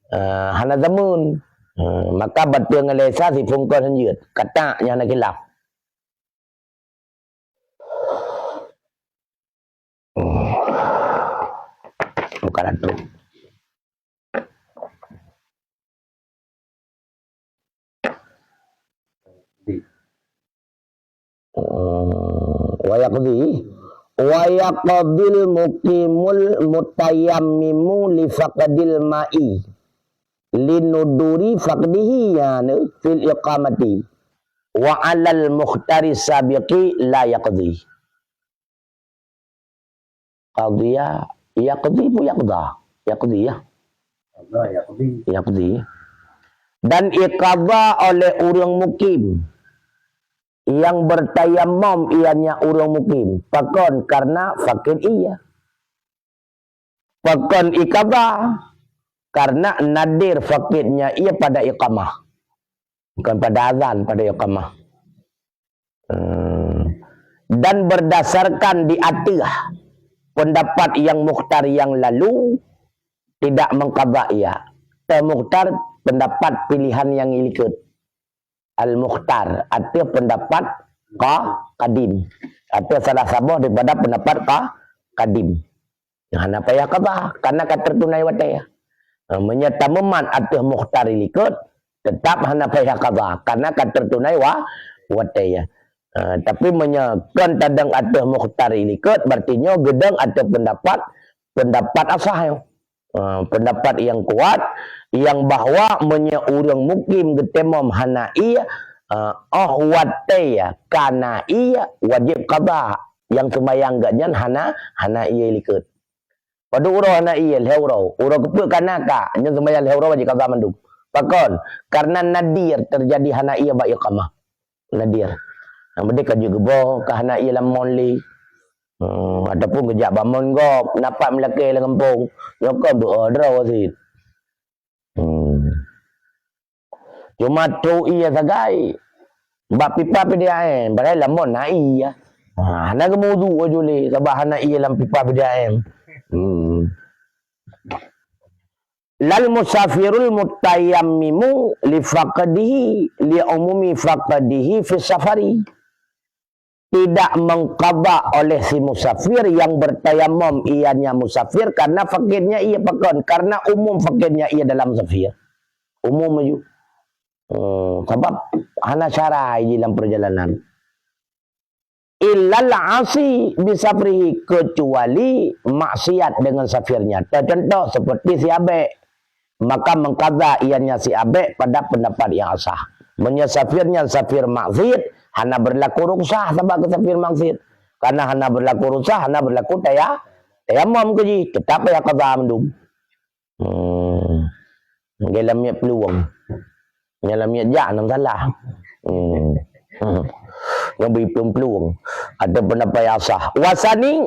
ah, hana zamun. Ah, maka bateu ngon laisa sifungkan hanjeuet. Kata nyang hana khilaf. Hmm. Bukan atu. Hmm. Wa yaqdi, wa yaqdil muqimul mutayammimu li faqdil ma'i. Linuduri faqdihi, ya, ni, fil iqamati. Wa alal mukhtari sabiqi la yaqdi. Qadhiya, yaqdi pun yaqda. Yaqdi, ya. Qadha, yaqdi. Yaqdi. Dan iqadha oleh ureuëng mukim. Nyang bertayamum ianya ureuëng mukim. Pakon? Karena fakét ie. Pakon iqadha? Karena nadir fakétnya ie pada iqamah. Bukan pada azan, pada iqamah. Hmm. Dan berdasarkan di ateueh pendapat yang mukhtar yang lalu, tidak mengqadha ia. Teuh mukhtar pendapat pilihan nyang ilikot. Al-mukhtar, ateueh pendapat qa-, qadim. Ateueh salah saboh daripada pendapat qa-, qadim. Hana payah qadha, karena ka teutunai watée. Ha, meunyoe tameumat ateueh mukhtar ilikot, tetap hana payah qadha, karena ka teutunai wa-, watée. Ha, tapi meunyoe kon tadong ateueh mukhtar ilikot, berarti nyoe geudong ateueh pendapat, pendapat asah nyoe. Ha, pendapat nyang kuat, nyang bahwa meunyoe ureuëng mukim geutayamum hana ie, ha, óh watée kana ie, wajéb qadha. Nyang seumayang geuh nyan hana, hana ie ilikot. Padub uroe hana ie, lhée uroe. Uroe keupeuet kana ka, nyan seumayang lhée uroe wajéb qadha mandum. Pakon? Karena nadir terjadi hana ie bak iqamah. Nadir. Nyang beudeh ka jeuet geuboh, ka hana ie lam mon lé. Hmm, ataupun geujak bak mon gob, na pat meulakée lam gampông. Nyoe kon dua droe cit. Hmm. Cuma trok ie sagai. Bak pipa P D A M, padahai lam mon na ie. Ha, hana geumeuwudu laju lé, sabab hana ie lam pipa P D A M. Hmm. Lal musafirul mutayammimu li faqdihi, li umumi faqdihi fi safari. Tidak mengqadha oleh si musafir yang bertayamum ianya musafir karena fakirnya ie pakon, karena umum fakirnya ie dalam safir. Umum laju. Hmm, sabab hana syarat di dalam perjalanan. Illal asi bisafrihi, kecuali maksiat dengan safirnya. Contoh seperti si abek, maka mengqadha ianya si abek pada pendapat yang asah. Meunyoe safirnya safir maksiat, hana berlaku rukhsah sabab ke safir maksiat. Karena hana berlaku rukhsah, hana berlaku taya-, tayamum ke jih, tetap payah qadha mandum. Hmm. Ngai lam miet peulueng. Ngai lam miet jak nam salah. Hmm. Ngai bri peulueng-peulueng. Ada pendapat yang sah. Wasani,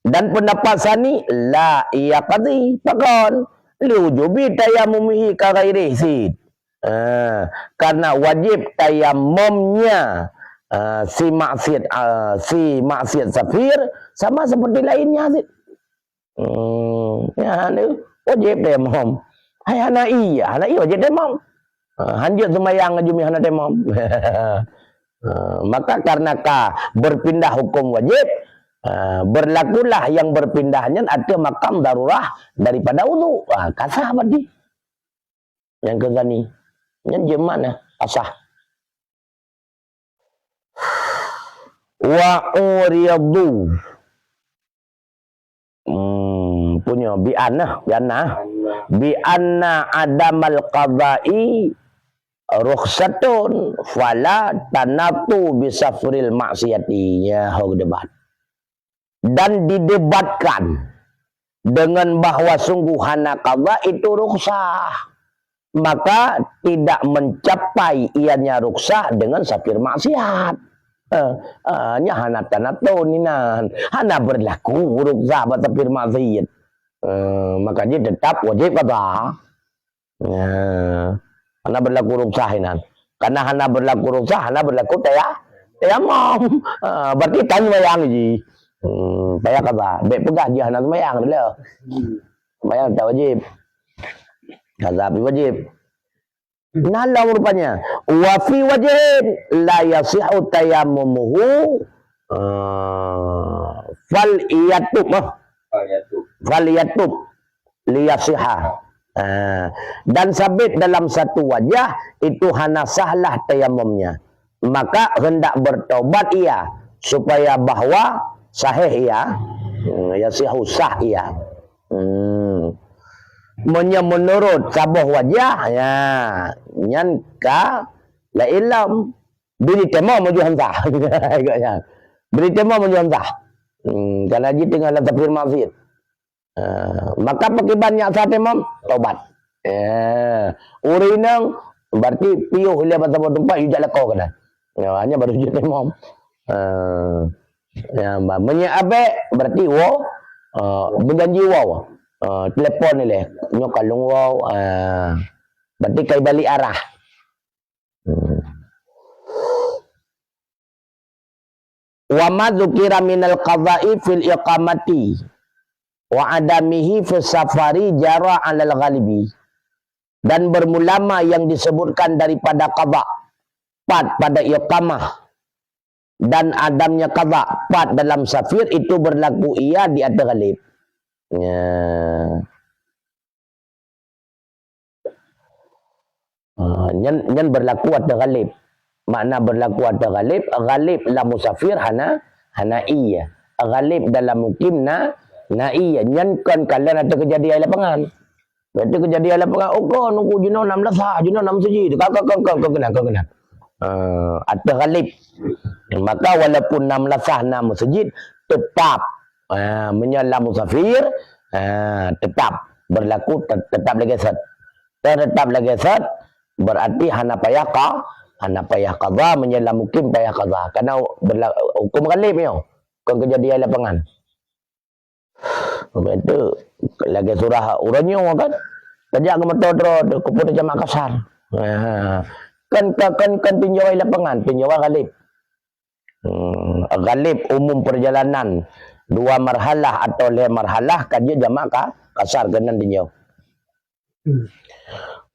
dan pendapat sani, la yaqdi. Pakon? Li wujubi tayamumihi ka ghairihi. Ha, karena wajib tayamumnya, ha, si maksiat, ha, si maksiat safir sama seperti lainnya. Hmm, nyan wajib tayamum. Hai hana ie, hana ie wajib tayamum. Ha, hanjeuet seumayang laju meuhana tayamum. Ha, maka karena ka berpindah hukum wajib, ha, berlakulah yang berpindah nyan ateueh makam darurah daripada wudu. Ha, ka sah berarti. Nyang keu sani. Nyan jeuet makna asah. Wa uriyadu. Hmm, punyo bi anna, bi anna. Bi anna adamal qada'i rukhsatun fala tanatu bi safril maksiati. Ya, ho debat. Dan didebatkan dengan bahwa sungguh hana qadha itu rukhsah, maka tidak mencapai ianya rukhsah dengan safir maksiat. Eh, eh, nya hana tanatu inan, hana berlaku rukhsah bak safir maksiat. Eh, maka dia tetap wajib qadha. Nah, hana berlaku rukhsah inan. Karena hana berlaku rukhsah, hana berlaku taya-, tayamum. Ha, berarti tan seumayang jih. Hmm, payah qadha. Bèk peugah jih hana seumayang dulu. Seumayang tak wajib. Qadha pih wajib. Nah, lom rupanya. Wa fi wajhin la yasihu tayamumuhu. Ah, fal yatub, ah. Fal yatub. Fal yatub. Liyasiha. Ah, dan sabit dalam satu wajah, itu hana sahlah tayamumnya. Maka hendak bertobat ia, supaya bahwa sahih ia. Hmm, yasihu sah ia. Hmm. Meunyoe meunurot saboh wajah, ya, nyan ka laén lom. Bri tayamum laju han sah. Agaknya. Bri tayamum laju han sah. Hmm, karena jih teungoh lam safir maksiat. Ha, maka pakriban nyang sah tayamum, tobat. Ya. Ureueng inong, Berarti piôh ilèe ban saboh teumpat, yue jak lakoe keunan. Ya, nyan baru jeuet tayammum. Ah. Ya, ba-, meunyoe abék, berarti woe, ah, meujanji woe. Ah, telepon ilèe. Nyoe ka lôn woe, ah, berarti ka ibalik arah. Hmm. Wa ma dzukira minal qadha'i fil iqamati wa adamihi fis safari jara 'alal ghalibi. Dan bermula ma yang disebutkan daripada qadha, pat pada iqamah, dan adamnya qadha, pat dalam safir, itu berlaku ia di ateueh ghalib. Ya. Ah, nyan, nyan berlaku ateueh ghalib. Makna berlaku ateueh ghalib, ghalib lam musafir hana, hana ie. Ghalib dalam mukim na, na ie. Nyan kon kalon ateueh keujadian lapangan. Berarti keujadian lapangan, oh, kon, nunggu jinoe nam lasah, jinoe nam seujid. Kon, kon, kon, kon, kon keunan, kon keunan. Ah, ateueh ghalib. Maka walaupun nam lasah, nam seujid, tetap. Ah, meunyoe lam musafir, ah, tetap berlaku, te-, tetap lagèe sot. Tetap lagèe sot, berarti hana payah qa-, hana payah qadha, meunyoe lam mukim payah qadha. Karena berla-, hukum ghalib nyoe, kon keujadian lapangan. Beutôi, lagèe surah uroe nyoe kan. Tajak keu meutoe droe teuh, keupeue jamak kasar. Ha. Kan, kan, kan, kan tinjauan lapangan, tinjauan ghalib. Hmm, ghalib umum perjalanan dua marhalah atau lhèe marhalah ka jeuet jamak ka, kasar keunan tinjau.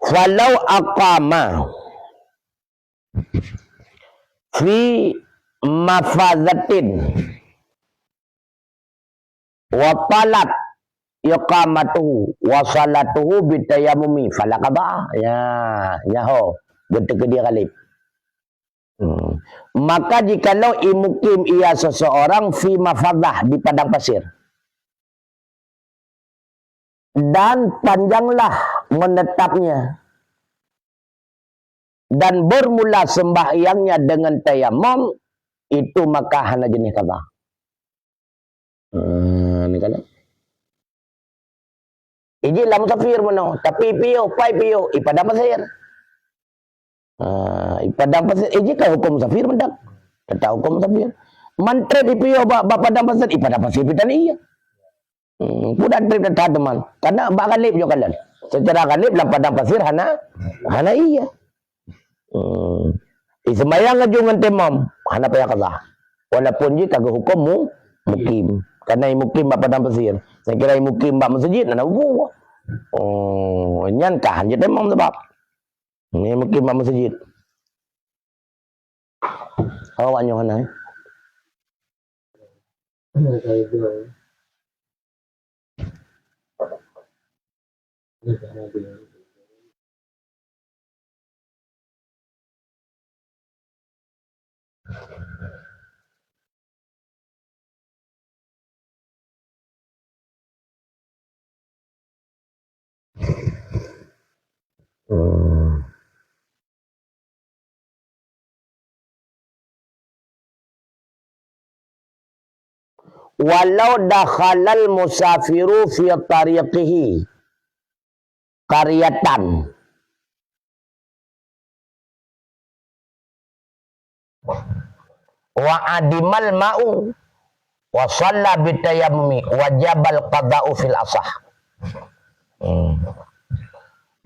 Falau aqama fi mafadhatin wa talat iqamatuhu wa salatuhu bitayamumi fala qadha. Ya, nyaho, geuteukeudi ghalib. Hmm. Maka jikalau imukim ia seseorang fi mafadhah, di padang pasir, dan panjanglah menetapnya, dan bermula sembahyangnya dengan tayamum, itu maka hana jeunèh qadha. Ah, ni kan. Iji lam musafir meunoe, tapi piôh, pai piôh, i padang pasir. Ah, i padang pasir, iji kan hukum musafir mantong. Tetap hukum musafir. Man trép i piôh bak, bak padang pasir, i padang pasir pih tan ie. Hmm, peue dan trép that teuma. Karena bak ghalib jih kalon. Secara ghalib lam padang pasir hana, hana ie. Hmm. Iseumbahyang laju ngon tayamum, hana payah qadha. Walaupun jih ka geuhuköm mu-, mukim. Karena imukim bak padang pasir. Saya kira imukim bak meuseujid, hana bubu. Oh, nyan ka hanjeuet tayamum sabab. Ni mukim bak meuseujid. Awak nyoe hana, eh? Hmm. Walau dakhalal musafiru fi tariqihi qaryatan wa adimal ma'u wa shalla bitayamumi wajabal qada'u fil asah. Hmm.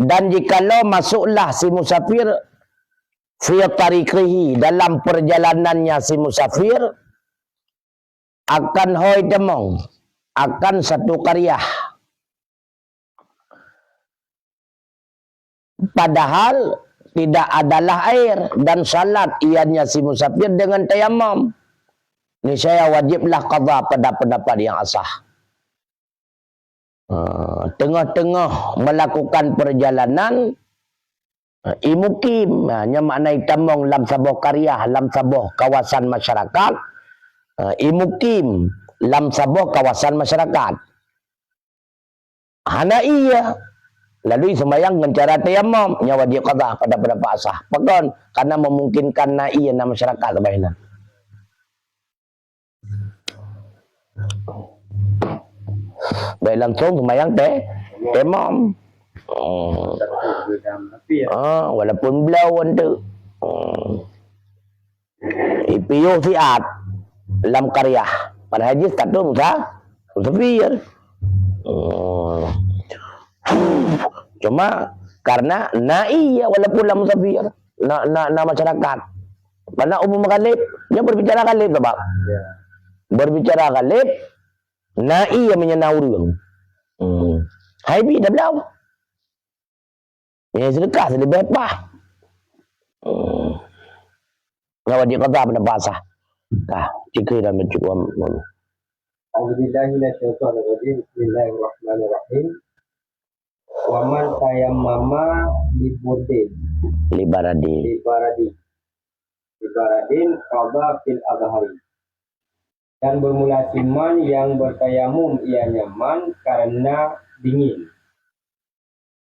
Dan jikalau masuklah si musafir fi tariqihi, dalam perjalanannya si musafir, akan hôi tamong, akan satu qaryah. Padahal tidak adalah air dan salat ianya si musafir dengan tayamum. Niscaya wajiblah qadha pada pendapat yang asah. Ah, teungoh-teungoh melakukan perjalanan, ah, imukim, ah, nyan makna itamong lam saboh qaryah, lam saboh kawasan masyarakat, ah, imukim lam saboh kawasan masyarakat. Hana ie, lalu iseumbahyang ngon cara tayamum, nyan wajib qadha pada pendapat asah. Pakon? Karena memungkinkan na ie na masyarakat sebagai na. Baik langsung sembahyang te-, tayamum. Oh. Ah, walaupun bloe tu. Hmm. Ipiôh siat lam qaryah. Padahai jih status musa-, musafir. Hmm. Cuma karena na ie walaupun lam musafir, na, na, na masyarakat. Karena umum ghalib, nyan berbicara ghalib sebab. Ya. Berbicara ghalib, na ie meunyoe na ureueng. Hmm. Hai bi dah blau. Nyang seudeukah leubeh paih. Hmm. Ngon wajéb qadha bak puasa. Ka, cikri dan mencukup. A'udzubillahi minasyaitonirrajim. Bismillahirrahmanirrahim. Wa man tayammama li burdin. Li baradin. Li baradin. Li baradin qadha fil adhhari. Dan bermula si man yang bertayamum ianya man karena dingin.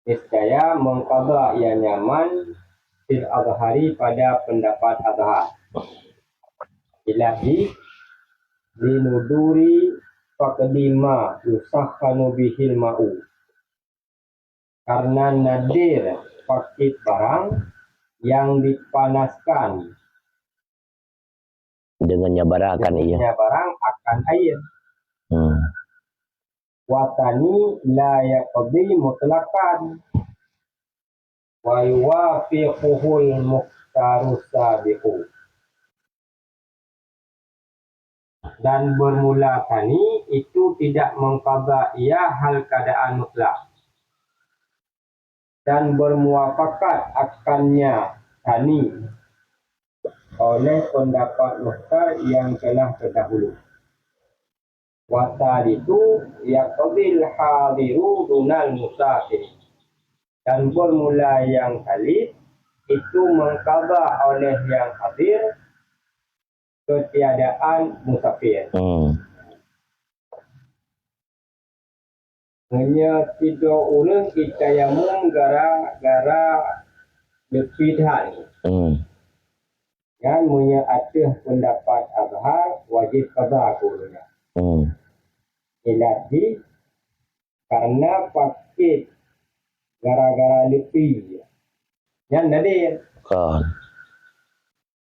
Niscaya mengqadha ianya man fil adhhari pada pendapat adhhar. Ilahi linuduri faqdi ma yusakhkhanu bihil ma'u. Karena nadir fakid barang yang dipanaskan dengan nyabarakan ia. Dengan nyabarakan air. Hmm. Wa tsani la yaqdi mutlaqan. Wa yuwafiquhul mukhtaru sabiqu. Dan bermula tsani itu tidak mengqadha ia hal keadaan mutlak. Dan bermuafakat akannya tsani oleh pendapat mukhtar yang telah terdahulu. Wa tsalitsu yaqdil hadiru dunal musafir. Dan bermula yang tsalits itu mengqadha oleh yang hadir ketiadaan musafir. Hmm. Meunyoe sidroe ureueng jitayamum gara-gara leupie that. Hmm. Nyan meunyoe ateueh pendapat adhhar wajéb qadha keu ureueng nyan. Hmm. Ilat jih karena fakid gara-gara leupie. Nyan nadir. Kon.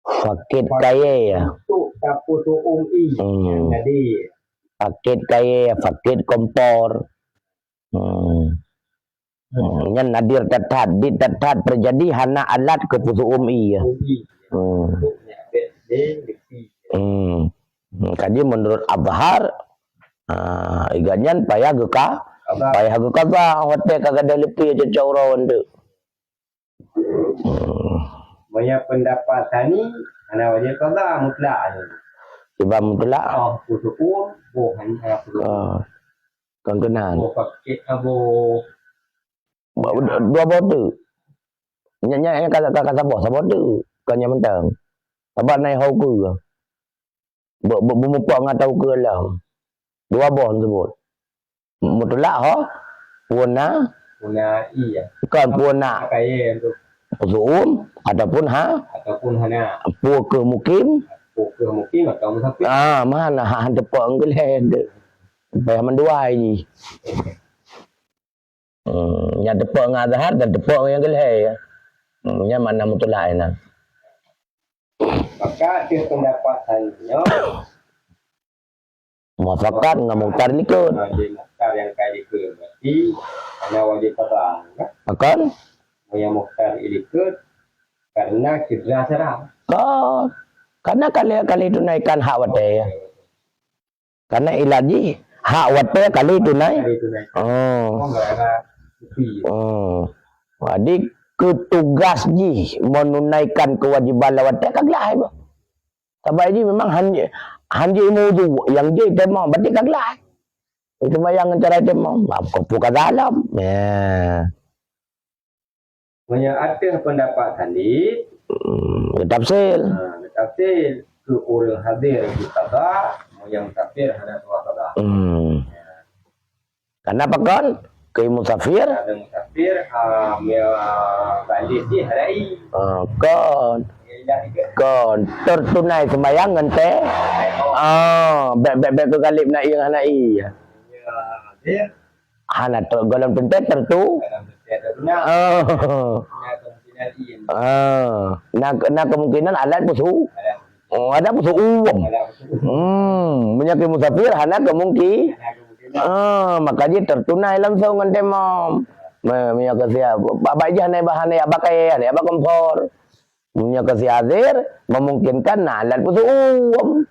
Fakid kayèe. Untuk tapeusu'um ie. Hmm. Jadi, fakid kayèe, fakid kompor. Hmm. Hmm. Nyan nadir that-that, di that-that terjadi hana alat keu peusu'um ie. Su'um ie. Hmm. Untuk nyabet deh, besi. Hmm. Hmm, kaji menurut adhhar, ah, iga nyan payah geuka-, Qadha. Payah geuqadha watèe ka gadôh leupie cocok uroe tu. Hmm. Meunyoe pendapat tsani, hana wajéb qadha mutlak. Sebab mutlak. Oh, peusu'um, boh hana peusu'um. Ah. Kon keunan. Boh paket, ah, boh. Ba-, dua boh tu. Nyan, nyan, nyan ka, ka, ka saboh, saboh tu. Kon nyang mantong. Saban na ho keue. Be-, be-, beumupok ngon tau keue lom. Dua boh teusebut. Mutlak ho, peue na? Peue na ie. Kon peue na. Kayèe tu. Peusu'um ataupun ha? Ataupun hana. Peue keuh mukim? Peue keuh mukim atau musafir? Ah, mana ha, han teupok ngon geulhèe tu. Payah manduai jih. Hmm, nyang teupok ngon adhhar dan teupok ngon nyang geulhèe, ya. Hmm, nyan makna mutlak nyan. Maka, di pendapat tanyoe, muafakat ngon mukhtar likot. Ha, di mukhtar nyang ka likot, berarti hana wajéb qadha, kan? Akan? Meunyoe mukhtar likot, karena cedera syara. Kon. Karena ka lheueh, ka lheueh tunaikan hak watèe, ya. Karena ilat jih hak watèe ka lheueh tunai. Ka lheueh tunai. Oh. Oh, nggak ada cuti. Oh. Jadi, keu tugas jih menunaikan kewajiban lewat watèe ka glah, ya. Sabab jih memang han, han jeuet meuwudu, nyang jeuet teurimong, berarti ka glah. Itu bayang cara teurimong. Apa, apa ka dalam? Ya. Meunyoe ateueh pendapat tadi, hmm, geutafsir. Ha, geutafsir. Keu ureueng hadir geuqadha, meunyoe musafir hana tuha qadha. Hmm. Karena apa kon? Keu musafir? Karena musafir, ah, meunyoe baligh jih hana ie. Ah, kon. Kon. Tertunai sembahyang ngon tée. Ah, bèk, bèk, bèk keu galib na ie hana ie. Ya, hadir. Hana ter-, golom teuntèe tertu-, Ya, tak benar. Ah. Ya, kemungkinan iya. Ah. Na, na kemungkinan alat peusu. Alat. Oh, ada peusu uwem. Alat peusu. Hmm, meunyoe keu musafir hana kemungki-, hana kemungkinan. Ah, maka jih tertunai langsung ngon temom. Me-, meunyoe keu siap, ba-, ba-, ijih hana bahan ya, bakai ya, ya, ba kompor. Meunyoe keu si Azir, memungkinkan na alat peusu uwem.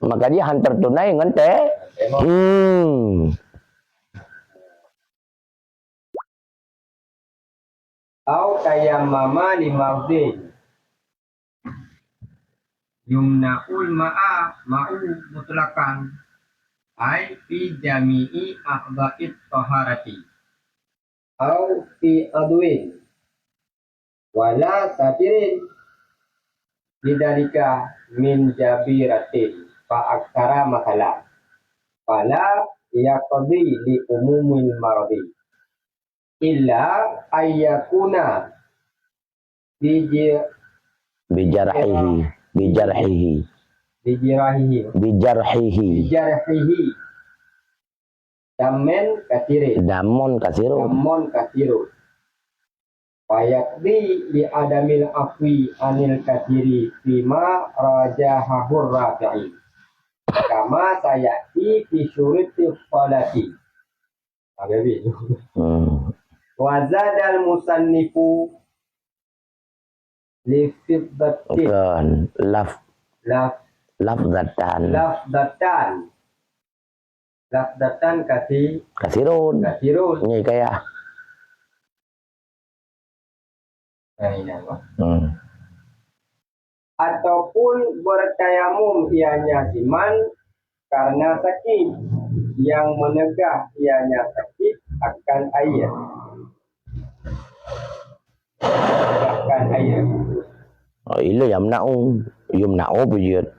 Maka jih han tertunai ngon te-, hmm. Au tayammama li mardin. Yumna'ul ma'a, ma'u mutlaqan. Ai fi jami'i a'dha'it taharati. Au fi adwin. Wala satirin bidzalika min jabiratin fa aksara masalah. Fala yaqdi li umumil maradi. Illa ayyakuna biji-, Bijarhihi. Bijarhihi. Bijirahihi. Bijarhihi. Bijarihi. Damen kasirin. Damon kasirun. Damon kasirun. Fayaqdi li adamil afwi anil kasiri fima rajahahur Rafi'i. Kama sayati fi syuruti sholati. Habis. Hmm. Wa zadal musannifu li fiddatin. Bukan. Laf-, Laf-, lafzatan. Lafzatan. Lafzatan kasi-, Kasirun. Kasirun. Nyi kaya. Nah, ini apa? Hmm. Ataupun bertayamum ianya siman karena sakit, yang menegah ianya sakit akan air. Akan air. Oh, ila yamna'u. Yumna'u pijit.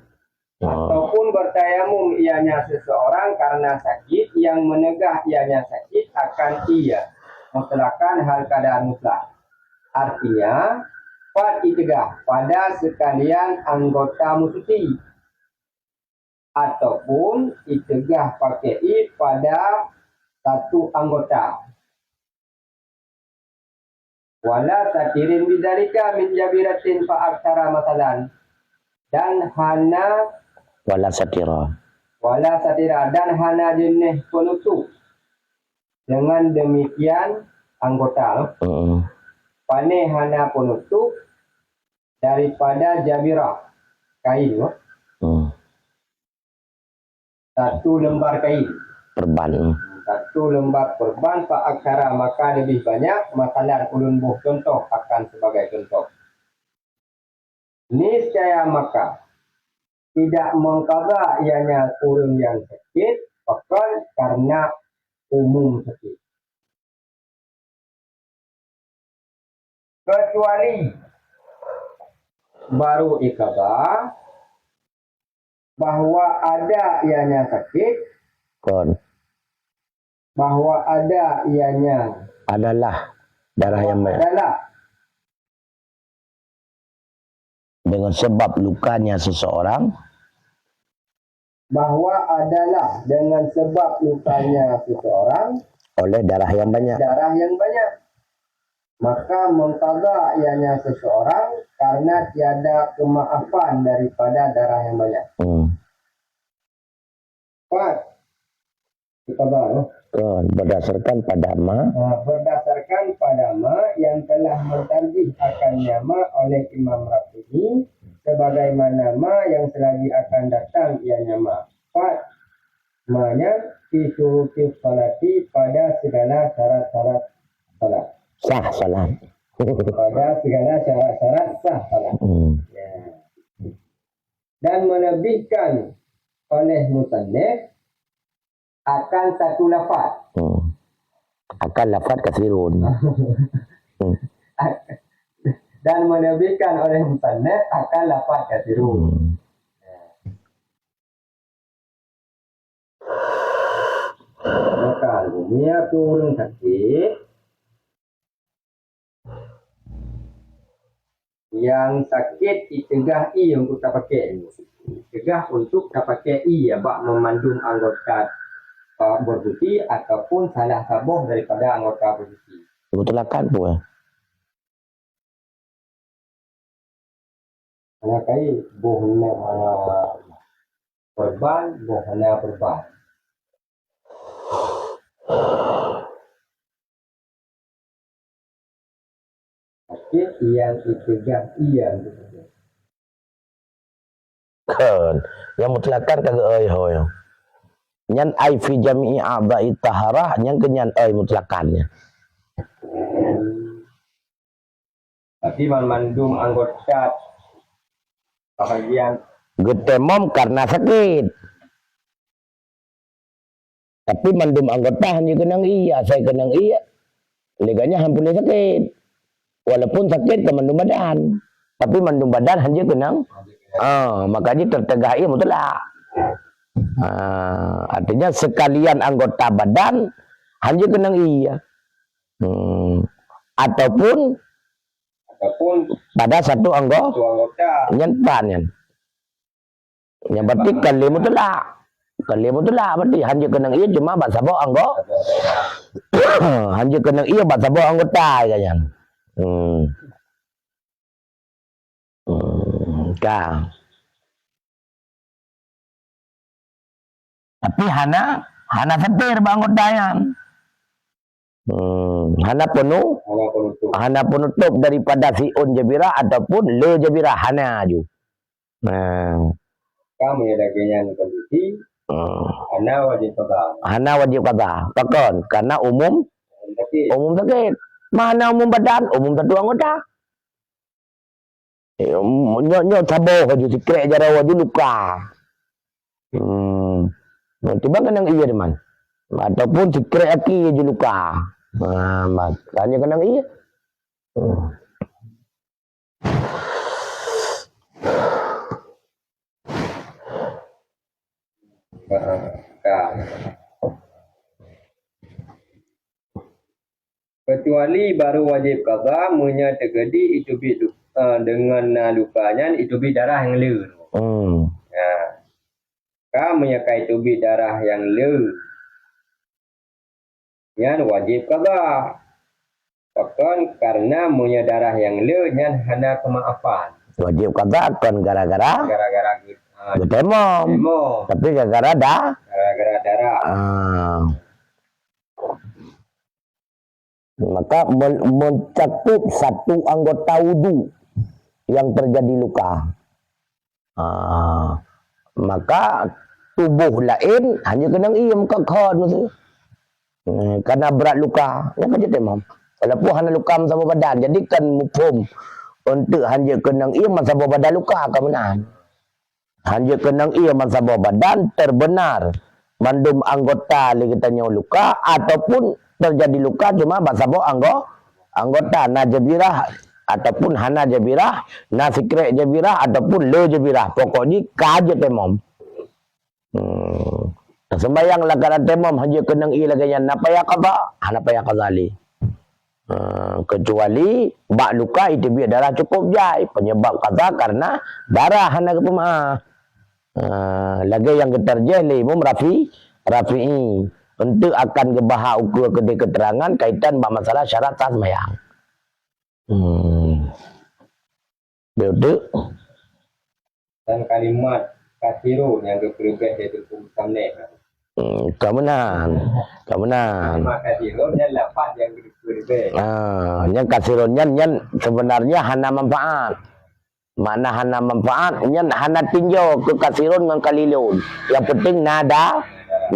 Oh. Ataupun bertayamum ianya seseorang karena sakit, yang menegah ianya sakit akan ia. Mutlakan hal keadaan mutlak. Artinya, fal itegah pada sekalian anggota musuti. Ataupun itegah pakai i pada satu anggota. Wala satirin bidzalika min jabiratin fa aksara masalan. Dan hana Wala satira. Wala satira, dan hana jeuneh penutup dengan demikian anggota. Mm-mm. Pane hana penutup daripada jabirah, kain, loh. Hmm. Satu lembar kain. Perban. Satu lembar perban, fa aksara, maka lebih banyak, masalan, ulun boh contoh akan sebagai contoh. Niscaya maka tidak mengqadha ianya ureuëng nyang sakét pakon karena umum sakét. Kecuali baru iqadha bahwa ada ianya sakét, Kon. Bahwa ada ianya Adalah darah yang banyak. Adalah Dengan sebab lukanya seseorang. Bahwa adalah dengan sebab lukanya seseorang. Oleh darah yang banyak. Darah yang banyak. Maka mengqadha ianya seseorang karena tiada kemaafan daripada darah yang banyak. Hmm. Empat. Kita baru. Kan, berdasarkan pada ma. Ah, berdasarkan pada ma yang telah mentarjih akan nyama oleh Imam Rafi'i, sebagaimana ma yang selagi akan datang ianya ma. Empat. Ma-nya fi syuruti salati pada segala syarat-syarat salat. Sah salat. Pada segala syarat-syarat sah salat. Hmm. Ya. Dan melebihkan oleh musannif akan satu lafaz. Hmm. Akan lafaz kasirun. Hmm. Dan melebihkan oleh musannif akan lafaz kasirun. Hmm. Maka, meunyoe ureuëng sakét, nyang sakét itegah ie untuk tapakai. Itegah untuk tapakai ie bak memandum anggota, uh, bersuci ataupun salah saboh daripada anggota bersuci. Mutlakan pun. Hana kait, boh na, ah, perban, boh hana perban. Tapi yang itu dah iya. Kan. Yang mutlakan kagak ai ho nyan. Nyan ai fi jami'i a'dha'i taharah, nyan ke nyan ai mutlakan nyan. Tapi man-, mandum anggota bahagian geutemom karena sakit. Tapi mandum anggota hana keunong ie, asai keunong ie, lé gobnyan han puléh sakét. Walaupun sakét keu mandum badan, tapi mandum badan hana keunong, ah, maka jih teutegah ie mutlak. Ah, artinya sekalian anggota badan hana keunong ie. Hmm. Ataupun, ataupun pada satu anggo-, satu anggota. Nyan pat nyan. Nyan berarti kon lé mutlak. Kon lé mutlak berarti hana keunong ie cuma bak saboh anggo-, hana keunong ie bak saboh anggota ka nyan. Hmm. Hmm, ka. Tapi hana, hana setir bak anggota nyan. Hmm, hana peunu-, hana penutup. Hana penutup daripada siôn jabirah ataupun le jabirah, hana ju. Nah. Ka meunyoe lagèe nyan kondisi, hmm, hana wajéb qadha. Hana wajéb qadha. Pakon? Karena umum, umum sakét. Umum sakét. Ma hana umum badan, umum satu anggota. Eh, nyoe, nyoe saboh aju, sikrek jaroe aju luka. Hmm. Tiba keunong ie teuma. Ataupun sikrek aki aju luka. Ha, makanya keunong ie. Hmm. Ka. Kecuali baru wajéb qadha meunyoe teukeudi iteubiet lu-, eh, deungon na luka nyan iteubiet darah nyang le. Hmm. Ya. Ka meunyoe ka iteubiet darah nyang le, nyan wajéb qadha. Pakon? Karena meunyoe darah nyang le nyan hana keumaafan. Wajéb qadha kon gara-gara, gara-gara ge-, ah, geutemom. Temom. Tapi gara-gara da-, gara-gara darah. Ah. Maka men-, mencakup satu anggota wudu yang terjadi luka. Ah, maka tuboh laén hana keunong ie meukeukot meusu. Eh, karena berat luka, nyan ka jeuet temom. Walaupun hana luka meusaboh badan, jadi kan muphom untuk hana keunong ie meusaboh badan luka ka meunan. Hana keunong ie meusaboh badan terbenar mandum anggota lé geutanyoe luka ataupun terjadi luka cuma bak saboh anggo-, anggota, na jabirah ataupun hana jabirah, na sikrek jabirah ataupun le jabirah. Pokok jih ka jeuet temom. Hmm. Seumbahyang lam keuadaan temom hana keunong ie lagèe nyan, na payah qadha? Hana payah qadha lé. Ha, kecuali bak luka iteubiet darah cukup jai, penyebab qadha karena darah hana geupeumaah. Ha, lagèe nyang geutarjih lé Imam Rafi-, Rafi'i, untuk akan geubahas ukeue keudeh keuterangan kaitan bak masalah syarat sah seumbahyang. Hmm. Beutôi. Dan kalimat katsirun nyang geupeureubeue di buku thumbnail. Hmm, ka meunan. Ka meunan. Kalimat katsirun nyan lafaz nyang geupeureubeue. Ah, nyang katsirun nyan, nyan sebenarnya hana manfaat. Makna hana manfaat, nyan hana tinjau keu katsirun ngon qalilun. Yang penting na da-,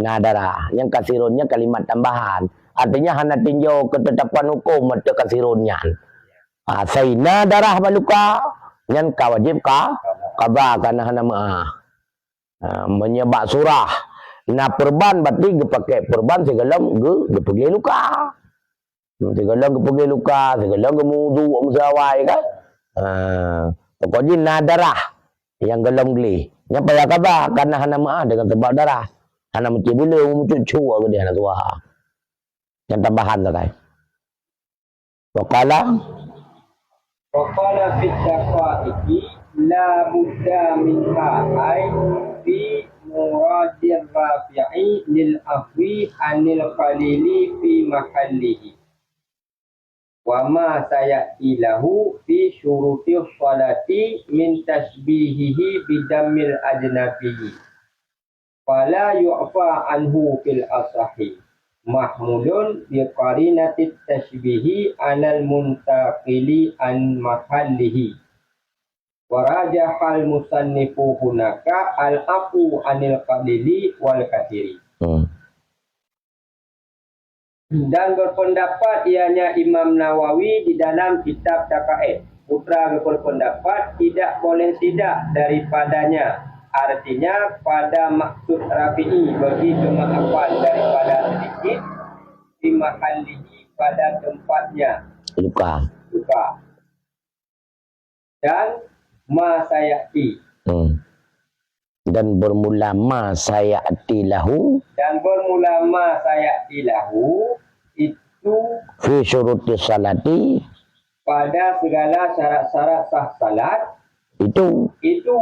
na darah. Nyang katsirun nyan kalimat tambahan. Artinya hana tinjau keutetapan huköm ateueh katsirun nyan. Ah, asai na darah bak luka, nyan ka wajéb ka qadha, ka na hana meuah. Ah, meunyoe bak surah na peurban, berarti geupakè peurban sigohlom geu-, geupeugléh luka. Sigohlom geupeugléh luka, sigohlom geumeuwudhu meuseulawai kan. Ah, pokok jih na darah nyang gohlom gléh. Nyan payah qadha, ka na hana meuah deungon sabab darah. Hana meucue buleuen, meucue-cue keudeh hana tuha. Nyang tambahan sagai. Wa qala. Wa qala fi daqaiqi la budda minha, ay fi muradir rafi'i lil afwi anil qalili fi mahallihi. Wa ma sayati lahu fi syurutis shalati min tasbihihi bidammil ajnabi. Fala yu'fa anhu fil asahi. Mahmulun bi qarinatit tasbihi anal muntaqili an mahallihi. Wa rajahal musannifu hunaka al afu anil qalili wal katsiri. Hmm. Dan berpendapat ianya Imam Nawawi di dalam kitab Daqaiq. Putra berpendapat tidak boleh tidak daripadanya. Artinya pada maksud Rafi'i bagi kemaafan daripada sedikit di mahallihi pada tempatnya. Luka. Luka. Dan ma sayati. Hmm. Dan bermula ma sayati lahu. Dan bermula ma sayati lahu itu fi syuruti salati, pada segala syarat-syarat sah salat itu, itu,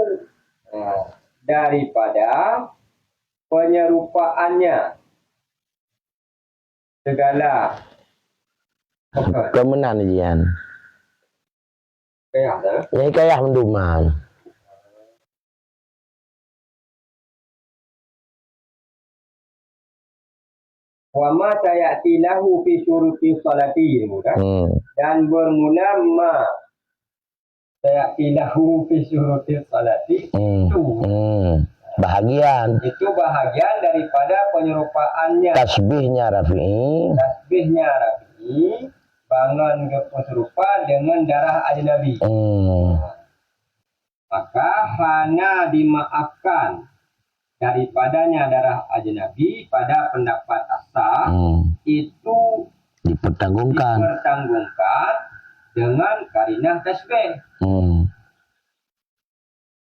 eh, daripada penyerupaannya segala. Keumeunang jian. Kayah dah. Nyai kayah meuduman. Wa ma sayati lahu fi syuruti shalati, kan? Hmm. Dan bermula ma sayati lahu fi syuruti shalati. Hmm. Itu. Hmm. Bahagian. Itu bahagian daripada penyerupaannya. Tasbihnya Rafi'i. Tasbihnya Rafi'i. Bangon geupeuserupa dengan darah ajnabi. Hmm. Maka hana dimaafkan daripadanya darah ajnabi pada pendapat Asa, hmm, itu dipertanggungkan, dipertanggungkan dengan karinah tasbih. Hmm.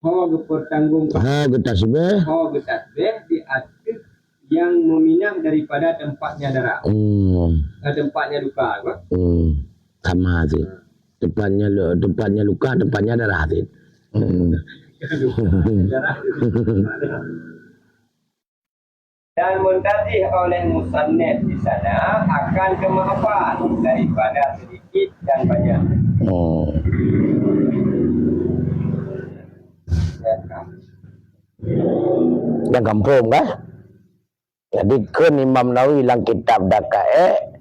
Ho geupertanggungkan. Ho geutasbih. Ho geutasbih di ateueh yang meminah daripada tempatnya darah. Hmm. Eh, tempatnya luka, apa? Hmm. Sama sih. Tempatnya lu-, tempatnya luka, tempatnya darah sih. Hmm. Darah. Dan meuntadih oleh musannif di sana akan keumaafan daripada sedikit dan banyak. Hmm. Dan kampung, kan? Jadi, kheun Imam Nawawi lam kitab Daqaiq,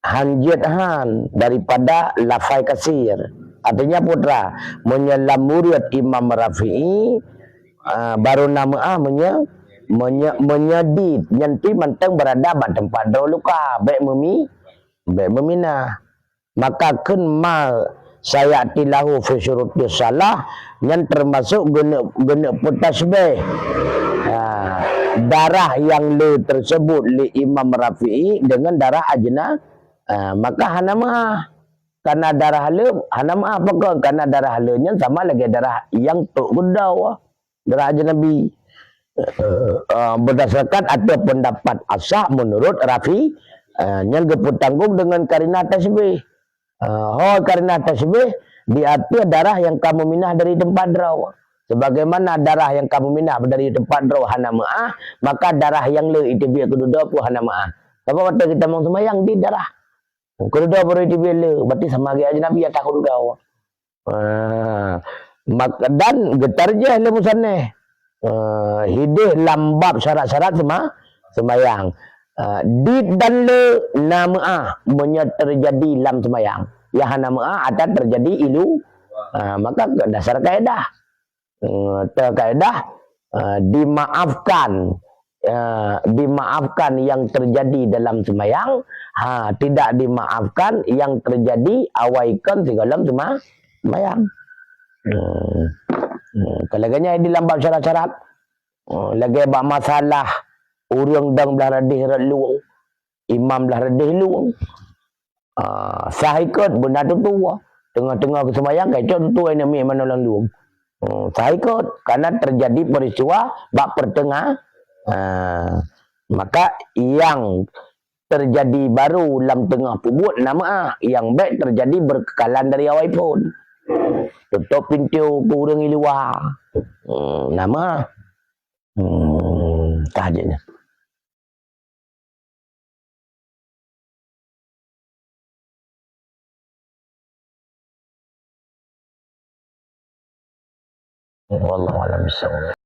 hanjeuet han daripada lafai kasir. Artinya, putra, meunyoe lam murid Imam Rafi'i, ah, baru na meu'ah meunyoe, meunyoe, meunyoe dit, nyan pih mantong beurada bak teumpat droe luka, bèk meumi-, bèk meuminah. Maka kheun ma sayati lahu fi syurutis shalah, nyan teumasok geuneuk, geuneuk peutasbih. Ha, darah nyang le teuseubut lé Imam Rafi'i deungon darah ajna-, ha, maka hana meu'ah. Karena darah le hana meu'ah pakon, karena darah le nyan sama lagèe darah nyang trok geudoe, darah ajnabi. Eh, eh, berdasarkan ateueh pendapat Asa menurut Rafi, eh, nyan geupeutanggong deungon karinah tasbih. Eh, ho karinah tasbih di ateueh darah nyang ka meuminah dari teumpat droe. Sebagaimana darah nyang ka meuminah dari teumpat droe hana meu'ah, maka darah nyang le iteubiet keu dudoe pun hana meu'ah. Sabab watèe geutamong seumayang di darah. Keu dudoe baru iteubiet le, berarti sama lagèe ajnabi nyang takot dudoe. Ah, mak-, dan geutarjih lé musannif. Ah, hidéh lam bab syarat-syarat sema-, sembahyang. Ah, dit dan le na meu'ah meunyoe teujadi lam sembahyang. Nyang hana meu'ah atawa teujadi ilu, ah, maka dasar kaedah. Eh, teukaedah, eh, dimaafkan, eh, dimaafkan yang terjadi dalam sembahyang, ha, tidak dimaafkan yang terjadi awai kon sigohlom sema-, sembahyang. Hmm. Hmm. Kalau ganya di dalam bab syarat-syarat, oh, lagèe bak masalah ureueng dong blah radeh rot lueng, imam blah radeh lueng. Ah, sah ikot beuna tutoe. Teungoh-teungoh keuseumayang, ka icok tutoe namiet manoe lam lueng. Hmm, sah ikot, karena terjadi peristiwa bak pertengah-, ah, maka yang terjadi baru lam teungoh peubuet na meu'ah, yang bèk terjadi berkekalan dari awai phon. Tutôp pintoe keu ureueng i luwa. Hmm, na meu'ah. Hmm, tah jeuet nyan. Wallahu a'lam bishawab.